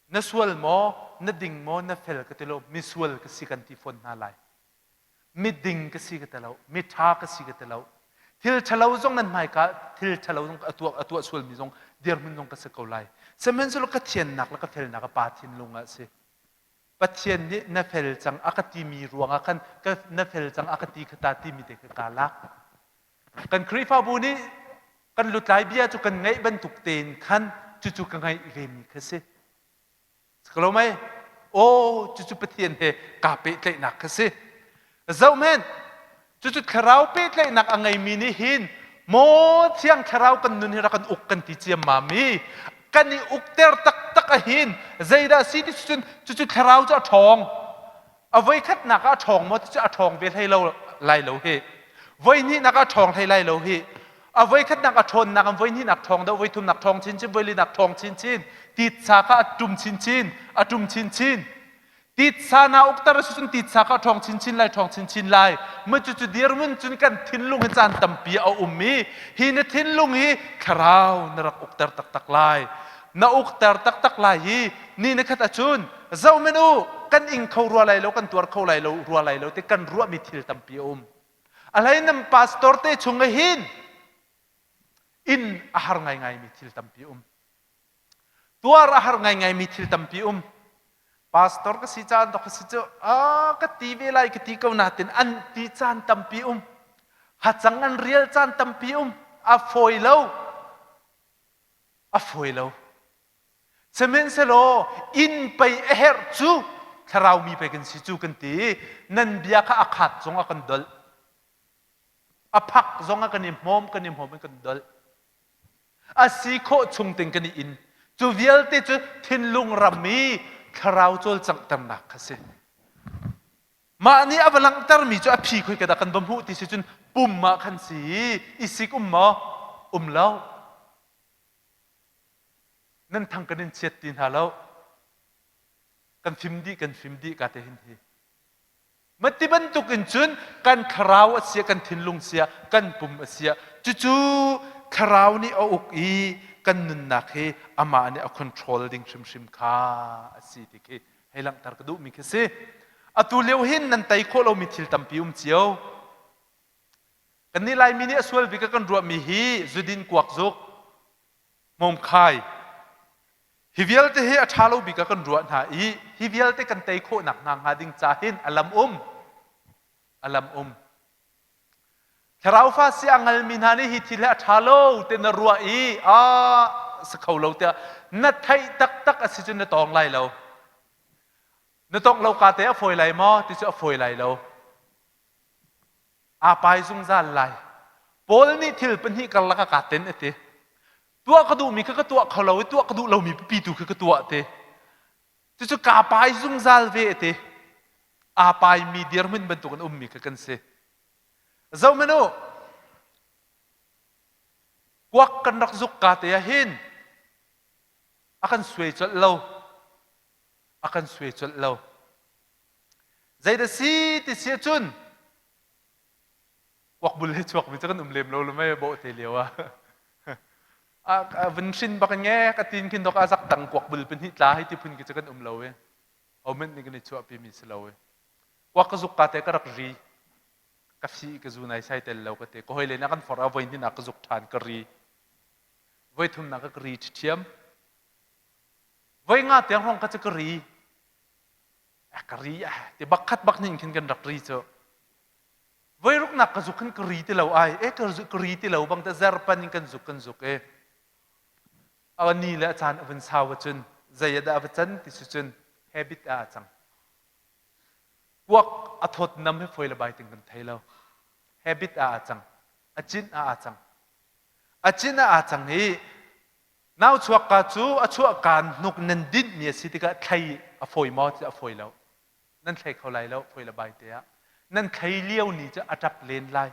na sual maw na ding maw na fel ka ti lo misual ka si kan ti fawn hna lai miding ka si ka ti lo miṭha ka si ka ti lo. Thil ṭhalo zong nan hmaika thil ṭhalo zong a tuah a tuah sualmi zong dirhmun zong ka si ko lai. Sihmanhsehlaw ka thiannak le ka felnak a Pa thinlung ah a si. Pathian nih na fel cang a ka timi ruangah khan ka na fel cang a ka ti kha ta timi te kha kaa lak. Kan Khrihfabu nih kan lutlai bia cu kan ngaih bantuk tein khan cucu ka ngaih vemi kha si. Ka mei? Aw, cucu Pathian he kaa pehtlaihnak kha si. Zohhmanh, cucu thlarau pehtlaihnak a ngeimi nih hin maw thiang thlarau kan nun hi rak kan uk kan ti ciammam i kan i ukter taktak ahin zeidah si ti cun cucu thlarau cu a ṭhawng. A voikhatnak ah a ṭhawng maw ti cu a ṭhawng ve hlei lo lai lo hi. Voihnihnak ah a ṭhawng hlei lai lo hi. A voikhatnak a ṭhawnnak in voihnihnak ṭhawng deuh, voithumnak ṭhawng chinchin, voilinak ṭhawng chinchin. Titsa kha a ṭum chinchin, a ṭum chinchin. Titsa na ukter a si cun titsa kha a ṭhawng chinchin lai, ṭhawng chinchin lai. Mah cucu dirhmun cun kan thinlung hi caan tampi a um i hi na thinlung hi thlarau na rak ukter taktak lai. Na ukter taktak lai i ni na khat ahcun zohmanh u kan ing kho rua lai lo kan tuar kho lai lo rua lai lo ti kan ruahmi thil tampi a um a hlei nan pastor te chung ah hin inn a har ngaingaimi thil tampi um tuar a har ngaingaimi thil tampi um pastor ka si caan dok ka si cu a ka ti ve lai ka ti ko natin an ti caan tampi um hacang an rial caan tampi um a fawi lo a fawi lo Sihmanhsehlaw inn pei a herh cu thlarau mi pei kan si cu kan ti i nan bia kha a khaat zong a kan dolh. A phak zong ah kan i hmawm kan i hmawm in kan dolh. A si khawh chung ting kan i in. Cu vialte cu thinlung ram i thlarau cawlcanghternak kha si. Mah nih a va langhtermi cu a phi khoi ka dah kan va hmuh ti si cun pum ah khan si i sik um maw? Um lo. Nan thang kan in chiat ti hna lo. Kan fim dih, kan fim dih ka te hin hi. Mati bantuk in cun kan thlarau a sia, kan thinlung sia, kan pum a sia. Cucu thlarau nih a uk i kan nunnak hi amah nih a control ding hrimhrim kha a si ti khi hei langhter ka duhmi khi si. Atu lio hin nan tei khawh lomi thil tampi um cio. Kannih Laimi nih a sual bik a kan ruahmi hi zudin kuak zuk, hmawmkhai. Hi vialte hi a ṭha lo bik ah kan ruah hna i hi vialte kan tei khawhnak hna hnga ding ca hin a lam um. A lam um. Thlarau fa si a ngalmi hna nih hi thil hi a ṭha lo ti na ruah i a si kho lo tiah na theih taktak a si cun na tawng lai lo. Na tongh lo ka te a fawi lai maw ti cu a fawi lai lo. Aa pai zungzal lai. Paul nih thil pahnih karlak ah kaa ten a ti. Tuah ka duhmi kha ka tuah kho lo i tuah ka duh lomi pipi tu kha ka tuah ti. Cucu kaa pai zungzal ve a ti. Aa paimi dirhmun bantuk in ummi kha kan si. Zohmanh u, kuak kan rak zuk ka te ah hin a kan suai colh lo. A kan suai colh lo. Zeidah si ti si ahcun kuakbul he chuakmi cu kan um lem lo lu mei bawh te lio ah. A vun hrin bak in nge ka tin khin dok a zak tang kuakbul pahnih tla hei ti phun ki cu kan um lo i. Homen nih kan i chuahpi mi si lo i. Kuak ka zuk ka te ka rak ri. Ka fi ka zu nai sai tel lo ka te. Ka hoi len ah kan for a voi hnin ah ka zuk ṭhan ka ri. Voi thumnak ka ri ṭhiam. Voi nga tiang hrawng ka cu ka ri. Ka ri ti bak khat bak ning khin kan rak ri cu voi ruknak ka zuk khin ka ri ti lo ai e ka ri ti lo bang te zerpan in kan zuk kan zuk e a ni le a caan a vun sau ahcun zei dah a va can ti si cun habit ah a cang kuak a thawt nam he foi le bai ting kan thei lo habit ah a cang a cin ah a cang a cin ah a cang i Nau chuakka cu a chuahka hnuk nan dinhmi a si tikah thlei a fawi maw ti a fawi lo. Nan thlei kho lai lo, fawi le bai te ah. Nan thlei lio ni cu a ṭap len lai.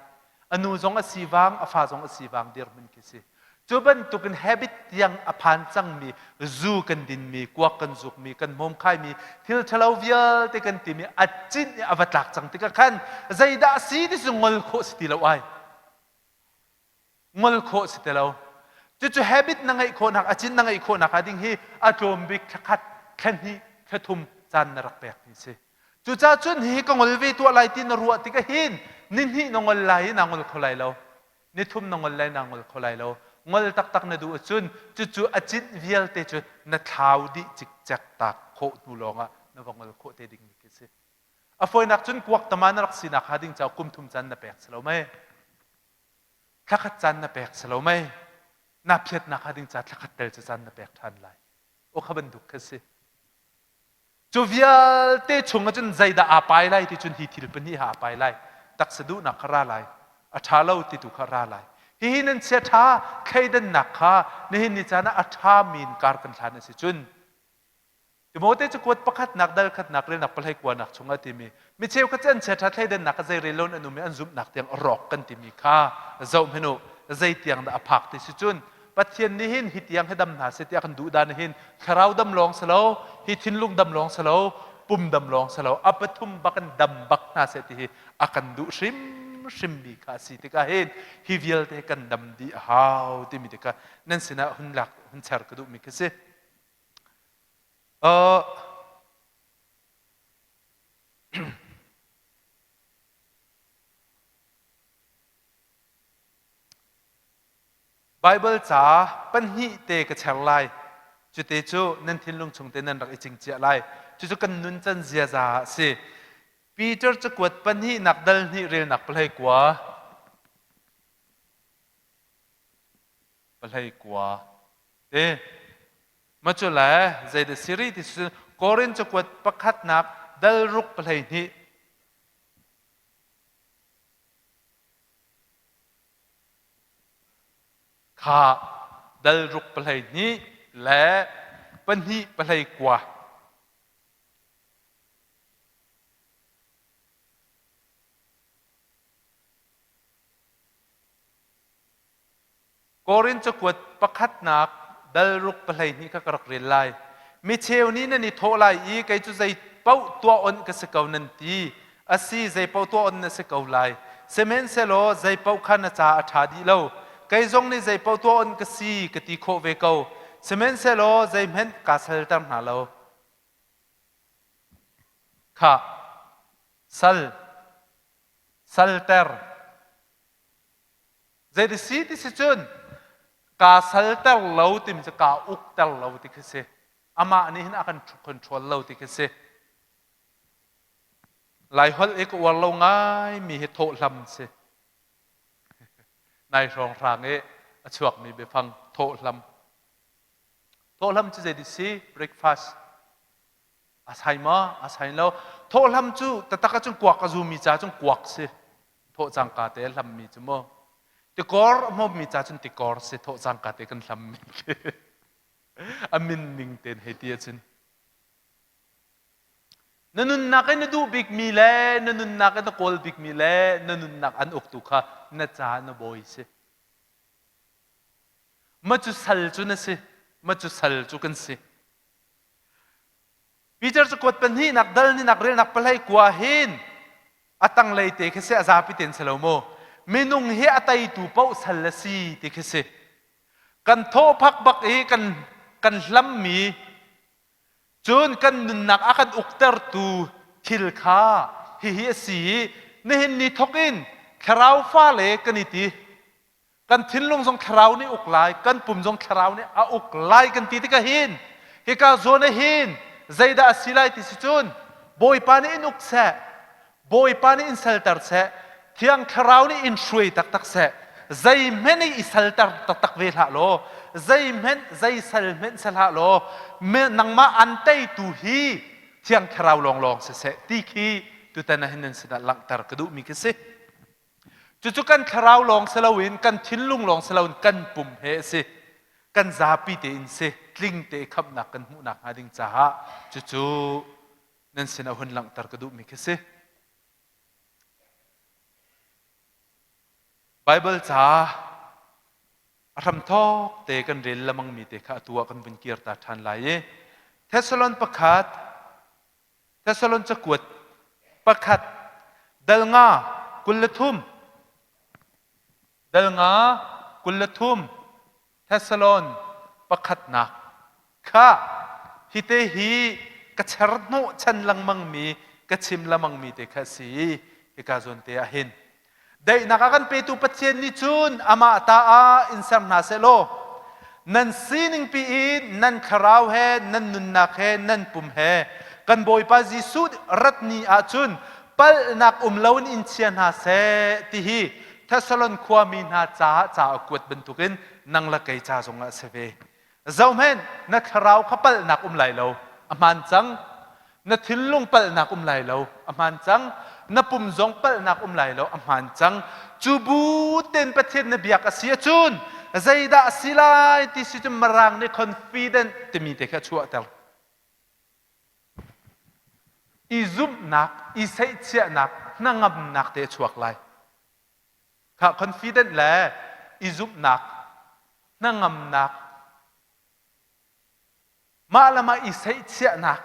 A nu zong a si vang, a fa zong a si vang dirhmun khi si. Cu bantukin habit tiang a phan cangmi zu kan dinmi, kuak kan zukmi, kan hmawmkhaimi, thil ṭhalo vialte kan timi a cin i a va tlak cang tikah khan zeidah a si ti cu ngol khawh si ti lo ai. Ngol khawh si ti lo. Cucu habit na ngeih khawhnak, a cin na ngeih khawhnak ah ding hi a tlawm bik thla khat, thla hnih, thla thum caan na rak pek mi si. Cucaah cun hihi ka ngol ve tuah lai ti na ruah tikah hin ni hnih na ngol lai i naa ngol kho lai lo. Nithum na ngol lai naa ngol kho lai lo. Ngol taktak na duh ahcun cucu a cinh vialte cu na thlau dih cikcek tak khawh hnu lawngah na va ngol khawh te dingmi khi si. A fawinak cun kuak tama na rak sinak hnga ding caah kum thum caan na pek si lo mei? Thlakhat caan na pek si lo mei? Na phiatnak hnga ding caah thlakhat tel cu caan na pek ṭhan lai. Aw kha bantuk kha si. Cu vialte chung ahcun zeidah aa pai lai ti cun hi thil pahnih ha aa pai lai. Taksa duhnak kha ra lai. A ṭha lo ti tu kha ra lai. Hihi nan chia ṭha thleidannak kha nihin ni caan ah a ṭhami in kar kan hlan a si cun Timote cu kuat pakhatnak dal khatnak relnak pahlei kuanak chungah timi mi cheukhat cu an chiaṭha thleidannak kha zei rel lo in an um i an zumhnak tiang a rawk kan timi kha zoh hmanh u zei tiang dah a phak ti si cun Pathian nih hin hi tiang hi dam hna seh tiah kan duh dan hin thlarau dam lawng si lo hi thinlung dam lawng si lo pum dam lawng si lo a pathum bak in dam bak hna seh ti hi a kan duh hrimhrim mi kha a si tikah hin hi vialte kan dam dih a hau timi te kha nan sinah hun lak hun cher ka duhmi khi si. Uh, Baibal ca pahnih te ka cher lai. Cute cu nan thinlung chung te nan rak i cingciah lai. Cucu kan nuncan ziaza a si. Peter cakuat pahnihnak dal hnih relnak pahlei kua. Pahlei kua. Te. Macu le zeidah siri ti cu Korin cakuat pakhatnak dal ruk pahlei hnih. Kha dal ruk pahlei hnih le pahnih pahlei kua. Korin cakuat pakhatnak dal ruk pahlei kha ka rak rel lai. Mi cheu nih nan i thawh lai i kei cu zei paoh tuah onh ka si ko nan ti. Asi, zei paoh tuah onh na si ko lai. Sihmanhsehlaw zei paoh kha na ca a ṭha dih lo. Kei zong nih zei paoh tuah onh ka si ka ti khawh ve ko. Sihmanhsehlaw zeihmanh kaa salter hna lo. Khah, sal, salter. Zeiti si ti si cun kaa salter lo timi cu kaa ukter lo ti khi si. Amah nih hin a kan control lo ti khi si. Laiholh i ka uar lo ngaimi hi thawhhlam si. Nai hrawnghrang i a chuakmi biafang thawhhlam. Thawhhlam cu zeiti si? Breakfast. A sai maw? A sai lo. Thawhhlam cu taktak ahcun kuak a zumi ca cun kuak si. Thawh cangka te a hlammi cu mu. Tikor a hmawmmi ca cun tikor si. Thawh cangka te kan hlammi khi. A min ning tein hei ti ahcun. Na nunnak i na duh bikmi le na nunnak i na kawl bikmi le na nunnak an uktu kha na ca na bawi si. Ma cu sal cu na si. Ma cu sal cu kan si. Peter cu kuat pahnihnak dal ninak relnak pahlei kua hin a tanglei te khi si a zapi ten si lo mu minung hi a teitu paoh sal a si ti khi si kan thawhphak bak i kan kan hlammi cun kan nunnak a kan uktertu thil kha hihi a si i nihin ni thawk in thlarau fale kan i ti Kan thinlung zong thlarau nih uk lai, kan pum zong thlarau nih a uk lai kan ti tikah hin hika zawn ah hin zeidah a si lai ti si cun Bawipa nih in uk seh, Bawipa nih in salter seh, Thiang Thlarau nih in hruai taktak seh, zeihmanh i salter taktak ve hlah law, zeihmanh zei sal hmanh si hlah law, nangmah an teitu hi Thiang Thlarau lawnglawng siseh ti khi tutan ah hin nan sinah langhter ka duhmi khi si. Cucu kan thlarau lawng si loin kan thinlung lawng si loin kan pum he a si. Kan zapi tein si tling te khamhnak kan hmuhnak hnga ding caah cucu nan sinah hun langhter ka duhmi khi si. Baibal ca a hramthawk te kan rel lemangmi te kha atu ah kan vun kir ta ṭhan lai i Thessalon pakhat Thessalon cakuat pakhat dal nga 23 dal nga 23 Thessalon pakhatnak kha hite hi ka cher hnawh chan lengmang mi ka chim lengmang mi te kha si hika zawn te ah hin. Daihnak a kan petu Pathian nih cun amah ta ah in ser hna seh law nan sining pi in nan thlarau he nan nunnak he nan pum he kan Bawipa Jesuh rat ni ahcun palhnak um loin in chia hna seh ti hi Thessalon khuami hna caah ca a kuat bantukin nang le kei ca zongah a si ve. Zohhmanh, na thlarau kha palhnak um lai lo, a hmaan cang. Na thinlung palhnak um lai lo, a hmaan cang. Na pum zong palhnak um lai lo, a hmaan cang. Cu bu tein Pathian na biak a si ahcun zeidah a si lai ti si cun Mirang nih confident timi te kha a chuahter. I zumhnak, i seihchiahnak, hnangamnak te a chuak lai. Kha confident le i zumhnak, hnangamnak, mah le mah i seihchiahnak,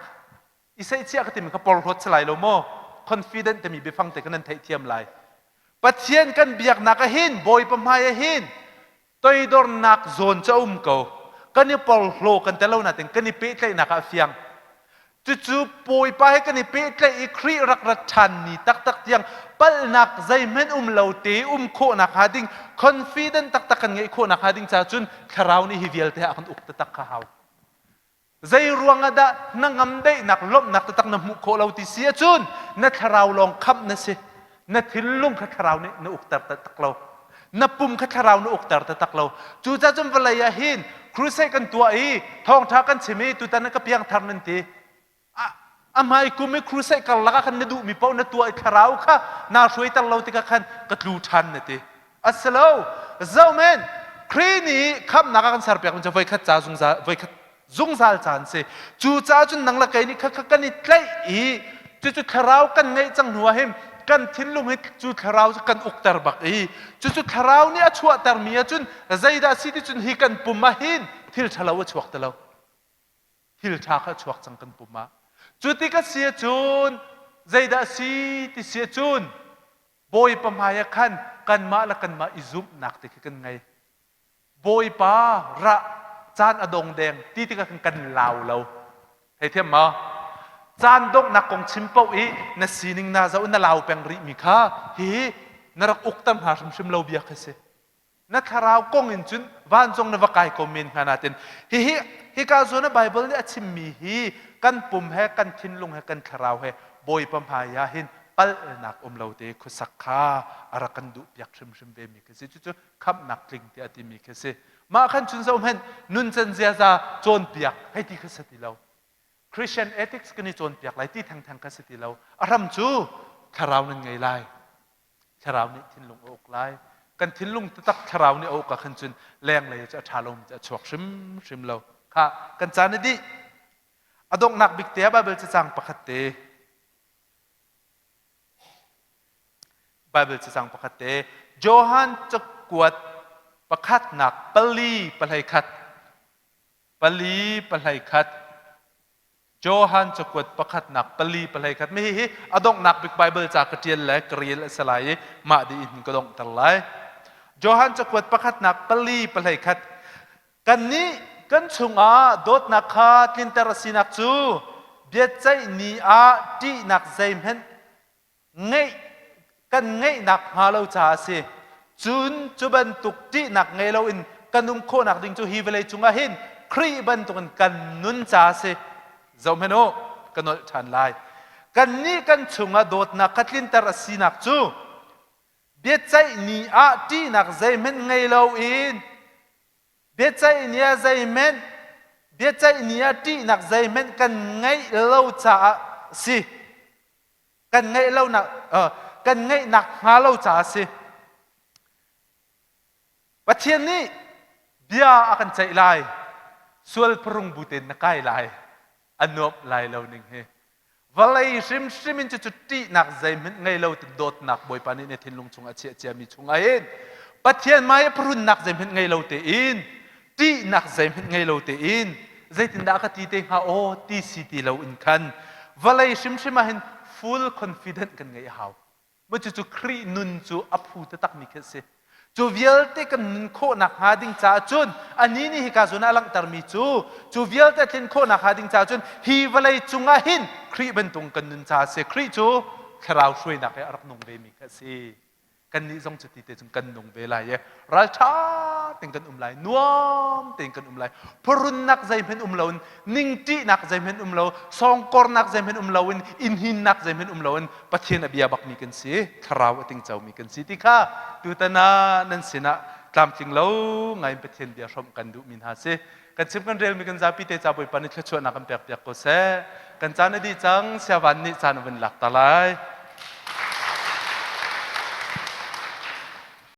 i seihchiah ka timi kha porhlawt si lai lo maw? Confident timi biafang te kha nan theihthiam lai. Pathian kan biaknak ah hin, Bawipa hmai ah hin, toidornak zawn cu a um ko. Kan i porhlaw kan tel lo nain kan i pehtlaihnak ah a fiang. Cucu Bawipa he kan i pehtlaih i Khrih rak rat ṭhan ni taktak tiang palhnak zeihmanh um lo te um khawhnak hnga ding confident taktak kan ngeih khawhnak hnga ding caah cun Thlarau nih hi vialte ah a kan uk taktak kha hau. Zei ruang ah dah hnangam daihnak lawmhnak taktak na hmuh khawh lo ti si ahcun na thlarau lawng khamh na si. Na thinlung kha thlarau nih na ukter taktak lo. Na pum kha thlarau na ukter taktak lo. Cucaah cun vawlei ah hin crusade kan tuah i thawngṭha kan chim i tutan ah ka piangthar nan ti. A hmai kum i crusade karlak ah khan na duhmi paoh na tuah i thlarau kha naa hruaiter lo tikah khan ka tlu ṭhan na ti. A si lo. Zohmen, Khrih nih khamhnak a kan serpiak mi cu voikhat ca zungzal voikhat zungzal ca an si. Cucaah cun nang le kei nih kha kan i tlaih i cucu thlarau kan ngeih cang hnu ah hin kan thinlung hi cu thlarau cu kan ukter bak i cucu thlarau nih a chuahtermi ahcun zeidah a si ti cun hi kan pum ah hin thil ṭhalo a chuak ti lo. Thil ṭha kha a chuak cang kan pum ah. Cu ti ka si ahcun zeidah a si ti si ahcun Bawipa hmai ah khan kanmah le kanmah i zumhnak te khi kan ngei. Bawipa rah caan a dong deng ti tikah khan kan lau lo. Theithiam maw? Caan donghnak kong chim paoh i na sining na zoh na lau peng rihmi kha hihi na rak ukter hna hrimhrim lo bia khi si. Na thlarau kong in cun vancung na va kai ko men hnga natin hihi hika zawn ah Bible nih a chimmi hi kan pum he kan thinlung he kan thlarau he Bawipa hmai ah hin palhnak um lo te khuasak kha a rak kan duh piak hrimhrim ve mi khi si cucu khamhnak tling tiah timi khi si mah khan cun zohhmanh nuncan ziaza cawnpiak hei ti kha si ti lo Christian ethics kan i cawnpiak lai ti thengtheng kha si ti lo a hram cu thlarau nan ngei lai thlarau nih thinlung a uk lai kan thinlung taktak thlarau nih a uk ah khan cun lenglei cu a ṭha lomi cu a chuak hrimhrim lo kha kan caan a dih a donghnak bik te ah Baibal cacang pakhat te Baibal cacang pakhat te Johan cakuat pakhatnak pali pahlei khat pali pahlei khat Johan cakuat pakhatnak pali pahlei khat mi hi a donghnak bik Bible ca ka ṭial le ka rel a si lai i mah dih in ka donghter lai. Johan cakuat pakhatnak pali pahlei khat kannih kan chungah dawtnak kha tlinter a sinak cu biaceih ni ah ṭihnak zeihmanh ngeih kan ngeihnak hnga lo caah a si. Cun cu bantuk ṭihnak ngei loin kan um khawhnak ding cu hi vawlei cungah hin Khrih bantukin kan nun caah a si. Zohhmanh u, ka nolh ṭhan lai. Kannih kan chungah dawtnak kha tlinter a sinak cu biaceih ni ah ṭihnak zeihmanh ngei loin biaceih ni ah zeihmanh biaceih ni ah ṭihnak zeihmanh kan ngeih lo caah a si. Kan ngeih lonak kan ngeihnak hnga lo caah a si. Pathian nih bia a kan ceih lai. Sual pharung bu tein na kai lai. A nuamh lai lo ning hi. Vawlei hrimhrim in cucu ṭihnak zeihmanh ngei lo ti dawtnak Bawipa nih na thinlung chungah a chiah ciami chungah hin Pathian hmai a pharunnak zeihmanh ngei lo tein ṭihnak zeihmanh ngei lo tein zeitindah ka ti te hnga aw ti si ti lo in khan vawlei hrimhrim ah hin full confident kan ngeih a hau. Maw cucu Khrih nun cu a phu taktakmi khi a si. Cu vialte kan nun khawhnak hnga ding caah cun anih nih hika zawn ah a langhtermi cu cu vialte tlin khawhnak hnga ding caah cun hi vawlei cungah hin Khrih bantuk kan nun caah a si. Khrih cu thlarau hruainak he a rak nung vemi kha a si. Kannih zong cuti te cun kan nung ve lai i ralṭha tein kan um lai, nuam tein kan um lai. Phurunnak zeihmanh um loin, ningṭihnak zeihmanh um lo, sawngkornak zeihmanh um loin, innhinnak zeihmanh um loin Pathian a bia bakmi kan si, thlarau a tingcomi kan si ti kha tutan ah nan sinah tlamtling lo ngai in Pathian bia hrawmh kan duhmi hna si. Kan chim kan relmi kan zapi te ca Bawipa nih thluachuahnak kan pek piak ko seh. Kan caan a dih cang, siavan nih caan a vun lak ta lai.